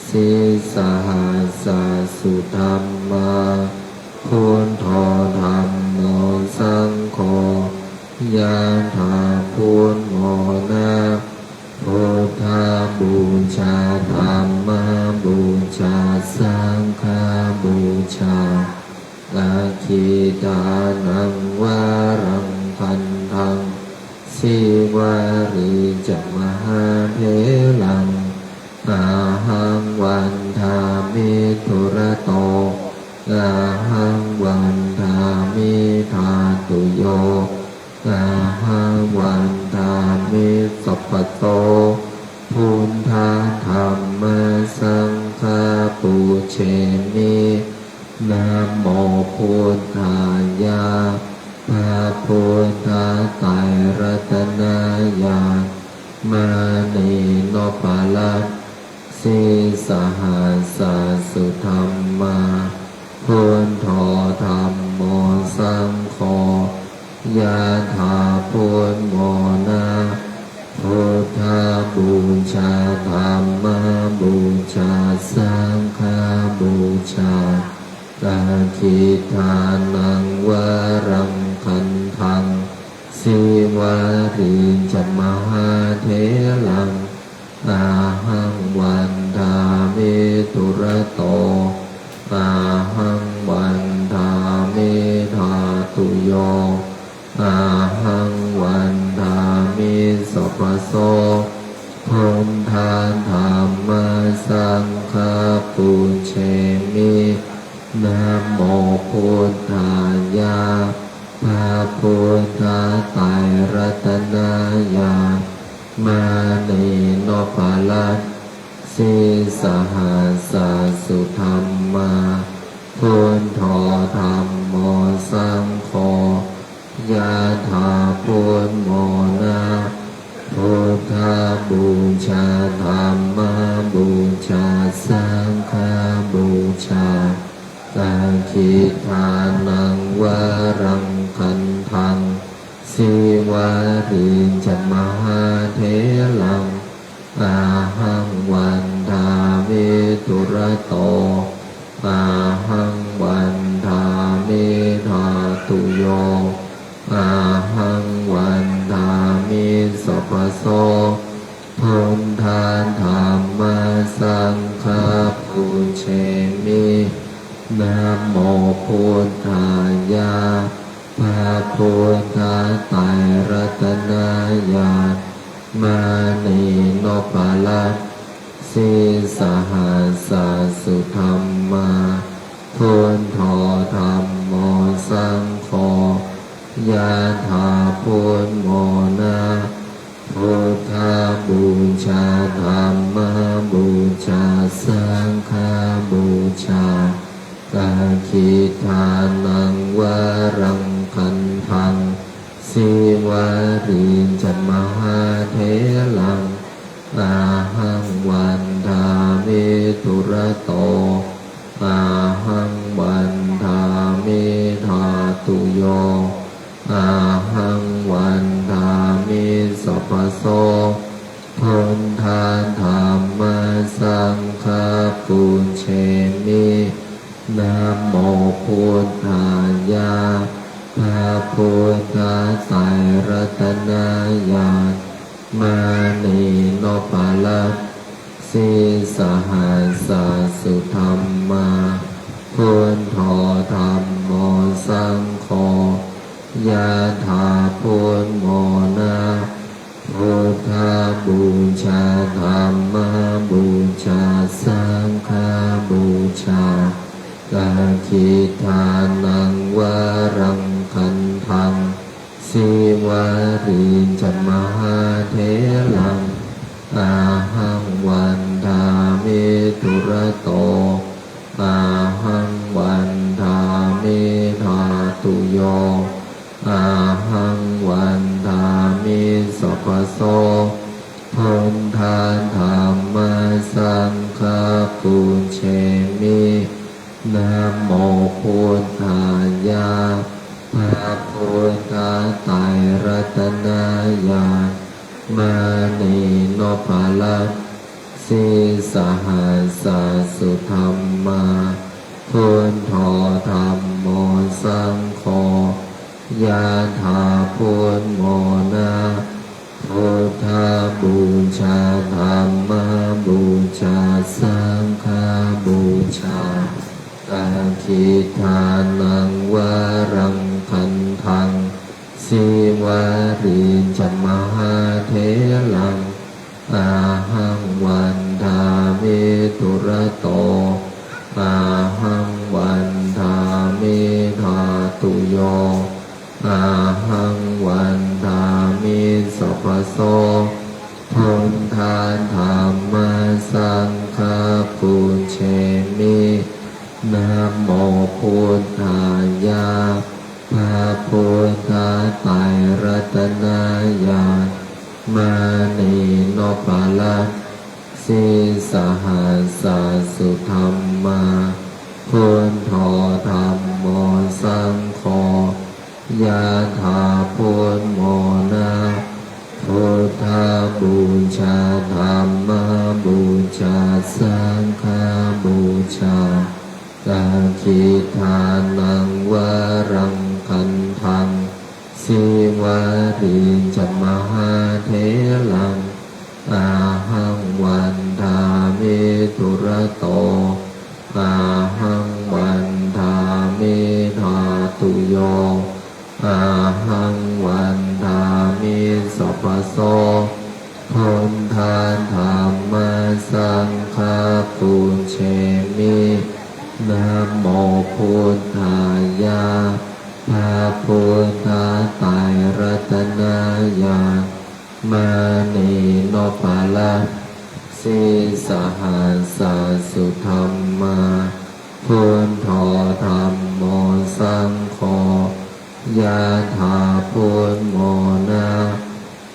sīsahassa sudhammā, buddho dhammo saṅgho, yādā buddhamona, buddhapūjā dhammapūjā saṅghapūjā, dakkhiṇānaṃ varaṃ gandhaṃ, sīvalī ca mahātheraṃ, ahaṃ vandāmi dūrato, ahaṃ vandāmi dhātuyo, ahaṃ vandāmi sabbaso, buddha dhamma saṅgha pūjemi. Namo buddhāya, พระพุทธไตรรัตนญาณ มณีนพรัตน์ sīsahassa sudhammā, buddho dhammo saṅgho, yādā buddhamona, buddhapūjā dhammapūjā saṅghapūjā, dakkhiṇānaṃ varaṃ gandhaṃ, sīvalī ca mahātheraṃ, ahaṃ vandāmi dūrato, ahaṃ vandāmi dhātuyo, ahaṃ vandāmi sabbaso, buddha dhamma saṅgha pūjemi. Namo buddhāya, พระพุทธไตรรัตนญาณ มณีนพรัตน์ sīsahassa sudhammā, buddho dhammo saṅgho, yādā buddhamona, buddhapūjā dhammapūjā saṅghapūjā, dakkhiṇānaṃ varaṃ gandhaṃ, sīvalī ca mahātheraṃ, ahaṃ vandāmi dūrato, ahaṃ vandāmi dhātuyo, ahaṃ vandāmi sabbaso, buddha dhamma saṅgha pūjemi. Namo buddhāya, พระพุทธไตรรัตนญาณ มณีนพรัตน์ Sīsahassa sudhammā, buddho dhammo saṅgho, yathā buddhamona. Buddhapūjā, dhammapūjā, saṅghapūjā, dakkhiṇānaṃ varaṃ gandhaṃ, Sīvalī ca mahātheraṃ, ahaṃ vandāmi dūrato, ahaṃ vandāmi dhātuyo, ahaṃ vandāmi sabbaso. Buddha dhamma saṅgha pūjemi. Namo buddhāya, พระพุทธไตรรัตนญาณ มณีนพรัตน์ sīsahassa sudhammā, buddho dhammo saṅgho, yathā buddhamona. Buddhapūjā, dhammapūjā, saṅghapūjā, dakkhiṇānaṃ varaṃ gandhaṃ, Sīvalī ca mahātheraṃ, ahaṃ vandāmi dūrato, ahaṃ vandāmi dhātuyo, ahaṃ vandāmi sabbaso. Buddha dhamma saṅgha pūjemi. Namo buddhāya, พระพุทธไตรรัตนญาณ มณีนพรัตน์ sīsahassa sudhammā, buddho dhammo saṅgho, yathā buddhamona. Buddhapūjā, dhammapūjā, saṅghapūjā, dakkhiṇānaṃ varaṃ gandhaṃ, Sīvalī ca mahātheraṃ, ahaṃ vandāmi dūrato, ahaṃ vandāmi dhātuyo, ahaṃ vandāmi sabbaso. Buddha dhamma saṅgha pūjemi. Namo buddhāya, พระพุทธไตรรัตนญาณ มณีนพรัตน์ sīsahassa sudhammā, buddho dhammo saṅgho, yathā buddhamona. Buddhapūjā, dhammapūjā, saṅghapūjā, dakkhiṇānaṃ varaṃ gandhaṃ, Sīvalī ca mahātheraṃ, ahaṃ vandāmi dūrato, ahaṃ vandāmi dhātuyo, ahaṃ vandāmi sabbaso. Buddha dhamma saṅgha pūjemi. Namo buddhāya, พระพุทธไตรรัตนญาณ มณีนพรัตน์ sīsahassa sudhammā, buddho dhammo saṅgho, yathā buddhamona.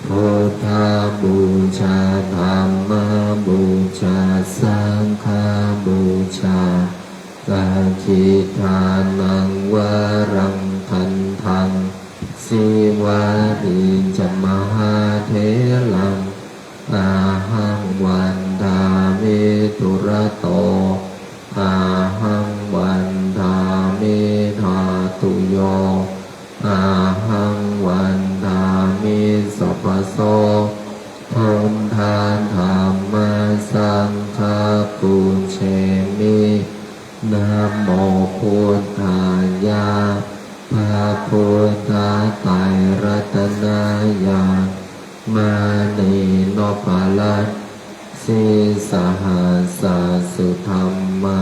Buddhapūjā, dhammapūjā, saṅghapūjā, dakkhiṇānaṃ varaṃ gandhaṃ, Sīvalī ca mahātheraṃ, ahaṃ vandāmi dūrato, ahaṃ vandāmi dhātuyo, ahaṃ vandāmi sabbaso. Buddha dhamma saṅgha pūjemi. Namo buddhāya, พระพุทธไตรรัตนญาณ มณีนพรัตน์ Sīsahassa sudhammā,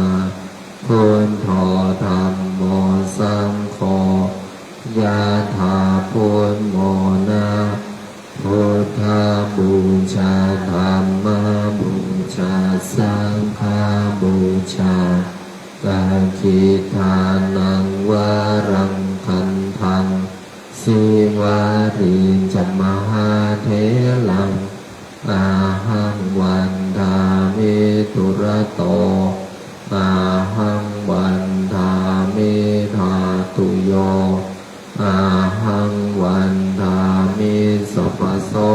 buddho dhammo saṅgho, yathā buddhamona, buddhapūjā dhammapūjā saṅghapūjā, dakkhiṇānaṃ varaṃ gandhaṃ, sīvalī ca mahātheraṃ, ahaṃ vandāmi dūrato, ahaṃ vandāmi dhātuyo, ahaṃ vandāmi sabbaso,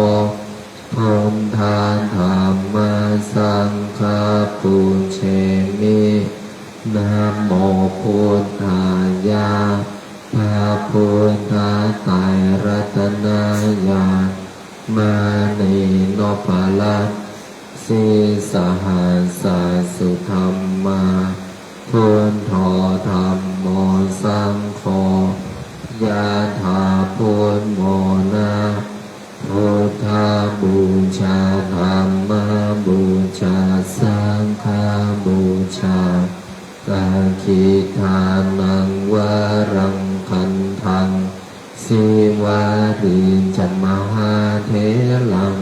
buddha dhamma saṅgha pūjemi, namo buddhāya, พระพุทธไตรรัตนญาณ มณีนพรัตน์ sīsahassa sudhammā, buddho dhammo saṅgho, yathā buddhamona, buddhapūjā dhammapūjā saṅghapūjā, dakkhiṇānaṃ varaṃ gandhaṃ, sīvalī ca mahātheraṃ,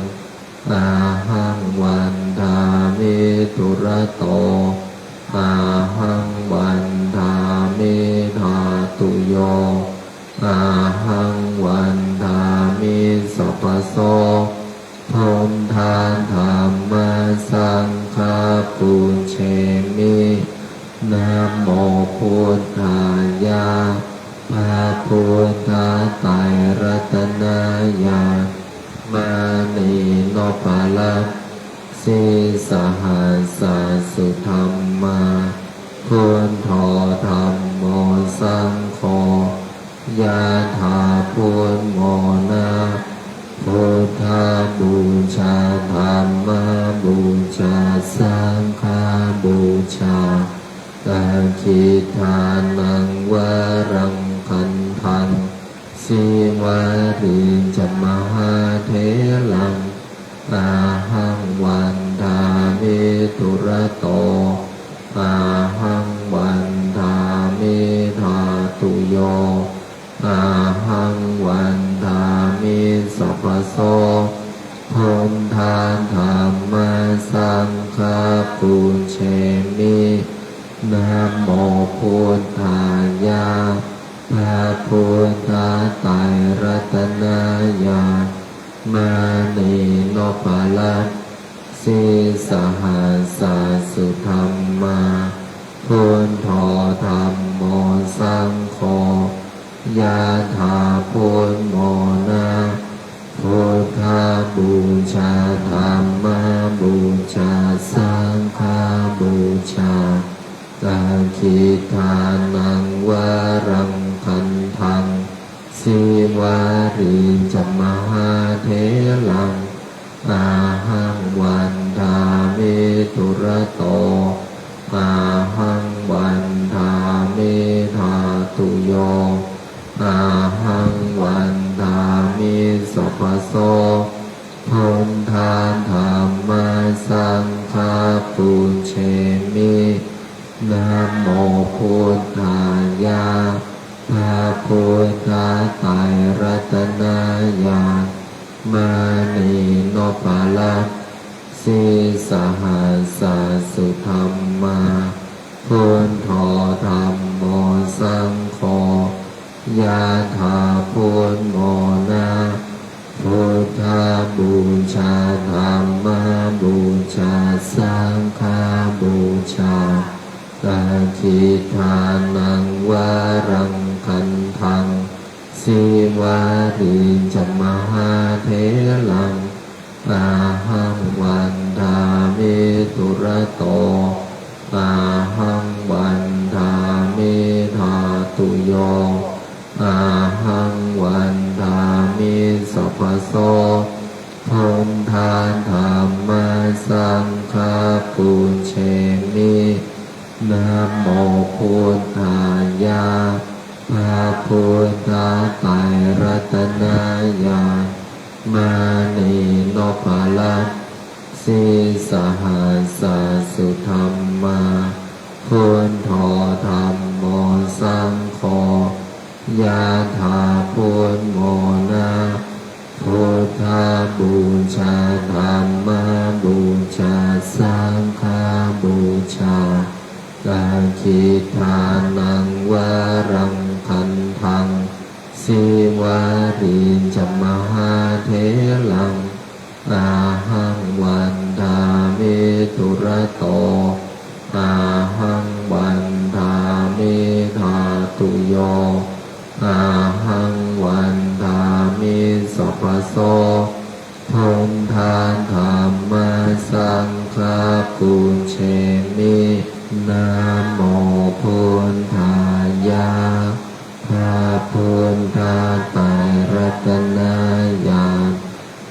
ahaṃ vandāmi dūrato, ahaṃ vandāmi dhātuyo, ahaṃ vandāmi sabbaso, buddha dhamma saṅgha pūjemi, namo buddhāya, พระพุทธไตรรัตนญาณ มณีนพรัตน์ sīsahassa sudhammā, buddho dhammo saṅgho, yathā buddhamona, buddhapūjā dhammapūjā saṅghapūjā, dakkhiṇānaṃ varaṃ gandhaṃ, sīvalī ca mahātheraṃ, ahaṃ vandāmi dūrato, ahaṃ vandāmi dhātuyo, ahaṃ vandāmi sabbaso, buddha dhamma saṅgha pūjemi, namo buddhāya, พระพุทธไตรรัตนญาณ มณีนพรัตน์ sīsahassa sudhammā, buddho dhammo saṅgho, yathā buddhamona, buddhapūjā dhammapūjā saṅghapūjā, dakkhiṇānaṃ varaṃ gandhaṃ, sīvalī ca mahātheraṃ, ahaṃ vandāmi dūrato, ahaṃ vandāmi dhātuyo, ahaṃ vandāmi sabbaso, buddha dhamma saṅgha pūjemi, namo buddhāya, พระพุทธไตรรัตนญาณ มณีนพรัตน์ sīsahassa sudhammā, buddho dhammo saṅgho, yathā buddhamona, buddhapūjā dhammapūjā saṅghapūjā, dakkhiṇānaṃ varaṃ gandhaṃ, sīvalī ca mahātheraṃ, ahaṃ vandāmi dūrato, ahaṃ vandāmi dhātuyo, ahaṃ vandāmi sabbaso, buddha dhamma saṅgha pūjemi, namo buddhāya, พระพุทธไตรรัตนญาณ มณีนพรัตน์ sīsahassa Dakkhiṇānaṃ varaṃ gandhaṃ sīvalī ca mahātheraṃ ahaṃ vandāmi dūrato ahaṃ vandāmi dhātuyo ahaṃ vandāmi sabbaso buddha dhamma saṅgha pūjemi. Namo buddhāya. พระพุทธไตรรัตนญาณ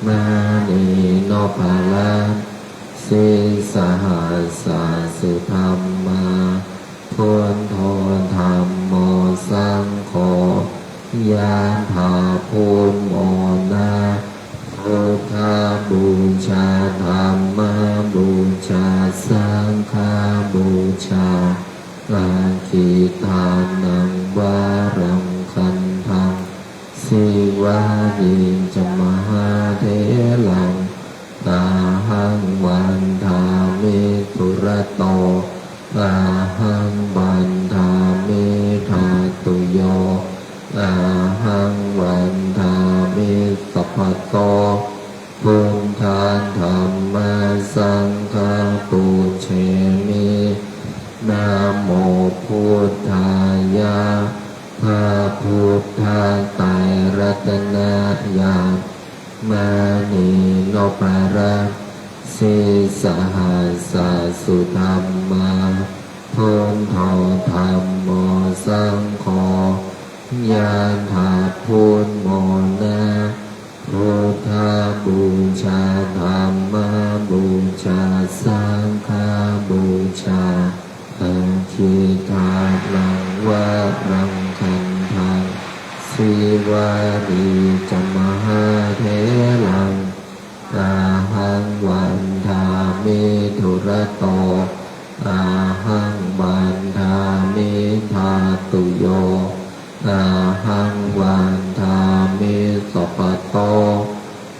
มณีนพรัตน์ sīsahassa sudhammā, buddho dhammo saṅgho, yathā buddhamona, buddhapūjā dhammapūjā saṅghapūjā, dakkhiṇānaṃ varaṃ gandhaṃ sīvalī ca mahātheraṃ ahaṃ vandāmi dūrato ahaṃ vandāmi dhātuyo ahaṃ vandāmi sabbaso buddha dhamma saṅgha pūjemi. Namo buddhāya. พระพุทธไตรรัตนญาณ มณีนพรัตน์ sīsahassa sudhammā, buddho dhammo saṅgho, yathā buddhamona, buddhapūjā dhammapūjā saṅghapūjā, dakkhiṇānaṃ varaṃ gandhaṃ sīvalī ca mahātheraṃ ahaṃ vandāmi dūrato ahaṃ vandāmi dhātuyo ahaṃ vandāmi sabbaso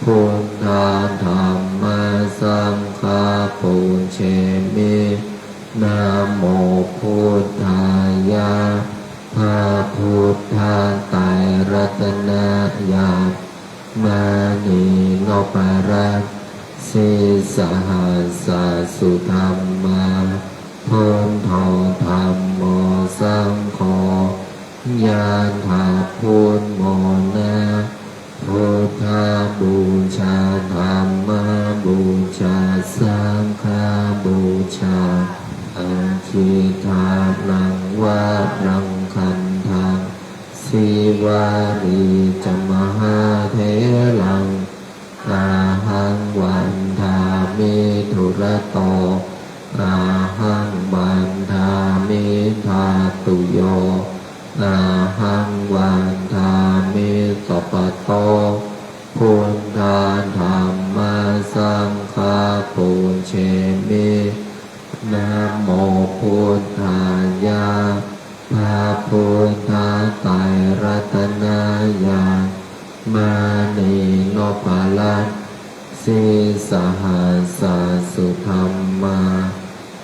buddha dhamma saṅgha pūjemi. Namo buddhāya. พระพุทธไตรรัตนญาณ มณีนพรัตน์ sīsahassa sudhammā, buddho dhammo saṅgho, yathā buddhamona, buddhapūjā dhammapūjā saṅghapūjā, dakkhiṇānaṃ varaṃ gandhaṃ sīvalī ca mahātheraṃ ahaṃ vandāmi dūrato ahaṃ vandāmi dhātuyo ahaṃ vandāmi sabbaso buddha dhamma saṅgha pūjemi. Namo buddhāya. พระพุทธไตรรัตนญาณ มณีนพรัตน์ sīsahassa sudhammā,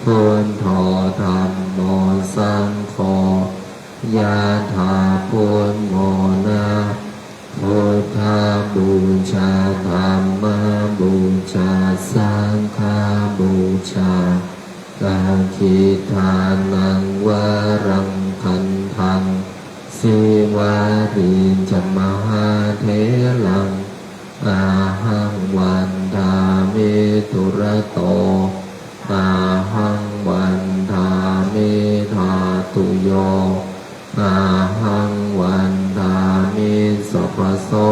buddho dhammo saṅgho, yathā buddhamona, buddhapūjā dhammapūjā saṅghapūjā, dakkhiṇānaṃ varaṃ gandhaṃ sīvalī ca mahātheraṃ ahaṃ vandāmi dūrato ahaṃ vandāmi dhātuyo ahaṃ vandāmi sabbaso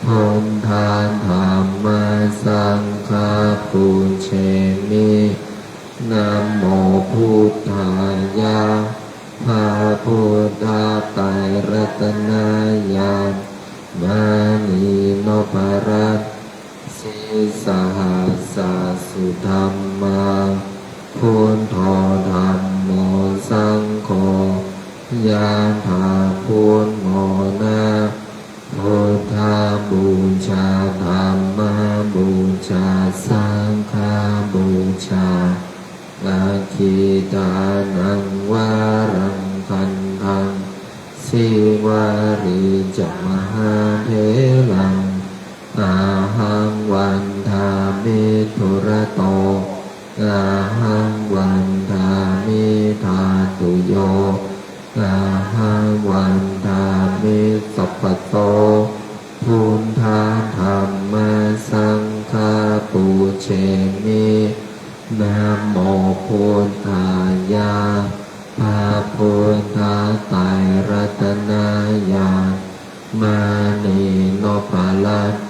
buddha dhamma saṅgha pūjemi. Namo buddhāya. พระพุทธไตรรัตนญาณ มณีนพรัตน์ sīsahassa sudhammā, buddho dhammo saṅgho, yathā buddhamona, buddhapūjā dhammapūjā saṅghapūjā, dakkhiṇā ānaṃ varaṃ gandhaṃ sīvalī ca mahātheraṃ ahaṃ vandāmi dūrato ahaṃ vandāmi dhātuyo ahaṃ vandāmi sabbaso buddha dhamma saṅgha pūjemi. Namo buddhāya. พระพุทธไตรรัตนญาณ มณีนพรัตน์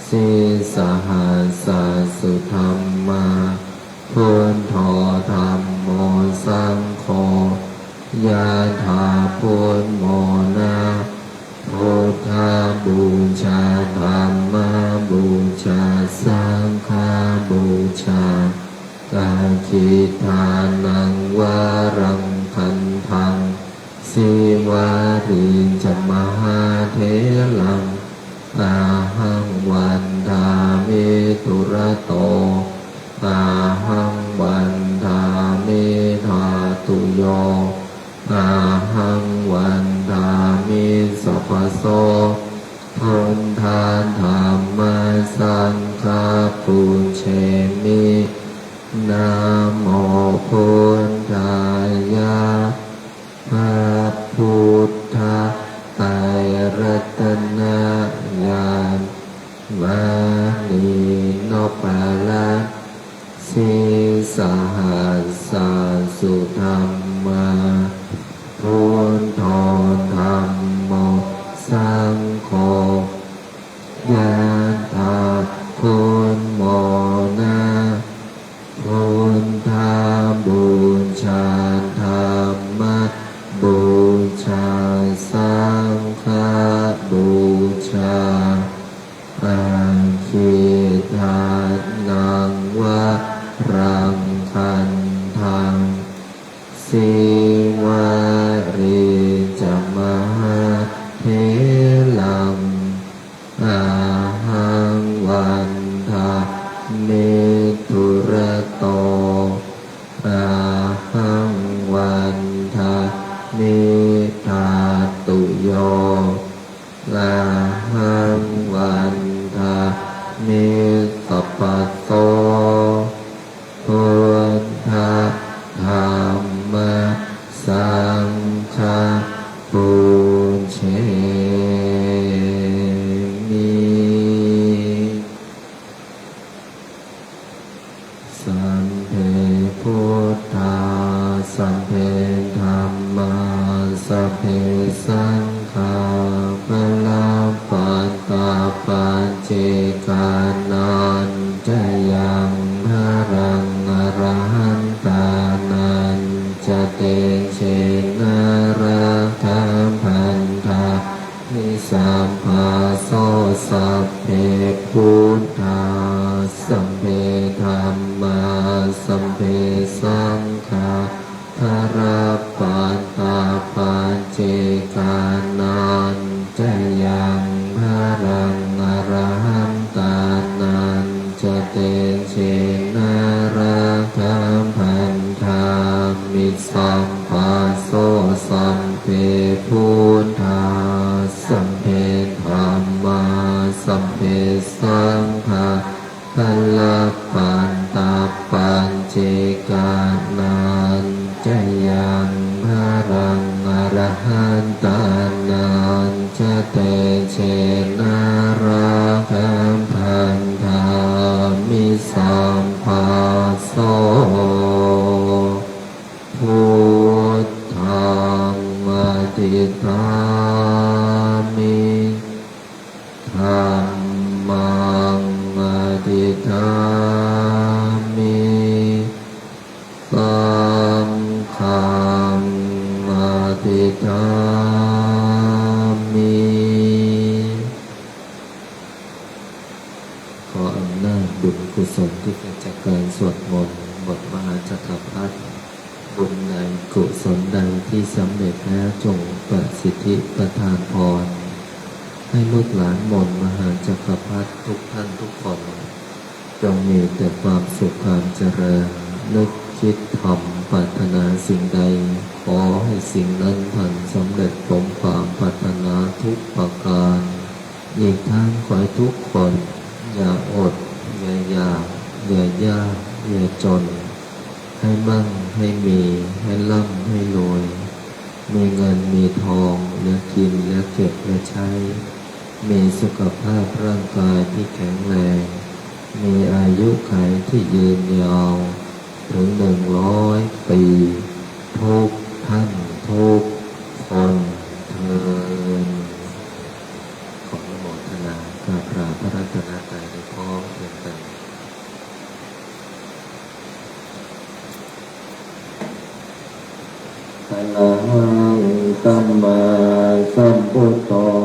sīsahassa sudhammā buddho dhammo saṅgho yathā buddho na buddhapūjā dhammapūjā saṅghapūjā aggīdānaṃ varaṃ gandhaṃ sīvalī ca mahātheraṃ ahaṃ vandāmi dūrato ahaṃ vandāmi dhātuyo ahaṃ vandāmi sabbaso buddha dhamma saṅgha pūjemi. Namo buddhāya. พระพุทธไตรรัตนญาณ มณีนพรัตน์ sīsahassa sudhammā buddho dhammo saṅgho yathā buddho na buddhapūjā dhammapūjā saṅghapūjā aggīdānaṃ varaṃ gandhaṃ sīvalī ca mahātheraṃ ahaṃ vandāmi dūrato ahaṃ vandāmi dhātuyo ahaṃ vandāmi sabbaso buddha dhamma saṅgha pūjemi. Sabbe buddhā sabbe dhammā sabbe saṅghā balappattā paccekānañca yaṃ balaṃ arahantānañca tejena rakkhaṃ bandhā mi sabbaso. Sabbe buddhā sabbe dhammā sabbe saṅghā balappattā paccekānañca yaṃ balaṃ arahantānañca tejena rakkhaṃ bandhā mi sabbaso. Sabbe buddhā sabbe dhammā sabbe saṅghā balappattā paccekānañca yaṃ balaṃ arahantānañca tejena rakkhaṃ bandhā mi sabbaso. Buddhaṃ adhiṭṭhāmi dhammaṃ adhiṭṭhāmi saṅghaṃ adhiṭṭhāmi. ขออำนาจบุญกุศลที่เกิดจากการสวดมนต์บทมหาจักรพรรดิ บุญใดกุศลใดที่สำเร็จแล้วจงประสิทธิประทานพร ให้ลูกหลานมนต์มหาจักรพรรดิทุกท่านทุกคน จงมีแต่ความสุขความเจริญ นึกคิดทำ ปรารถนาสิ่งใด ขอให้สิ่งนั้นทันสำเร็จสมความปรารถนาทุกประการ อีกทั้งขอให้ทุกคน อย่าอด อย่าอยาก อย่ายาก อย่าจน ให้มั่ง ให้มี ให้ร่ำ ให้รวย มีเงินมีทองเหลือกินเหลือเก็บเหลือใช้ มีสุขภาพร่างกายที่แข็งแรง มีอายุขัยที่ยืนยาว ถึงหนึ่งร้อยปี ทุกท่านทุกคนเทอญ ขออนุโมทนากราบพระรัตนตรัยโดยพร้อมเพรียงกัน Arahaṃ sammāsambuddho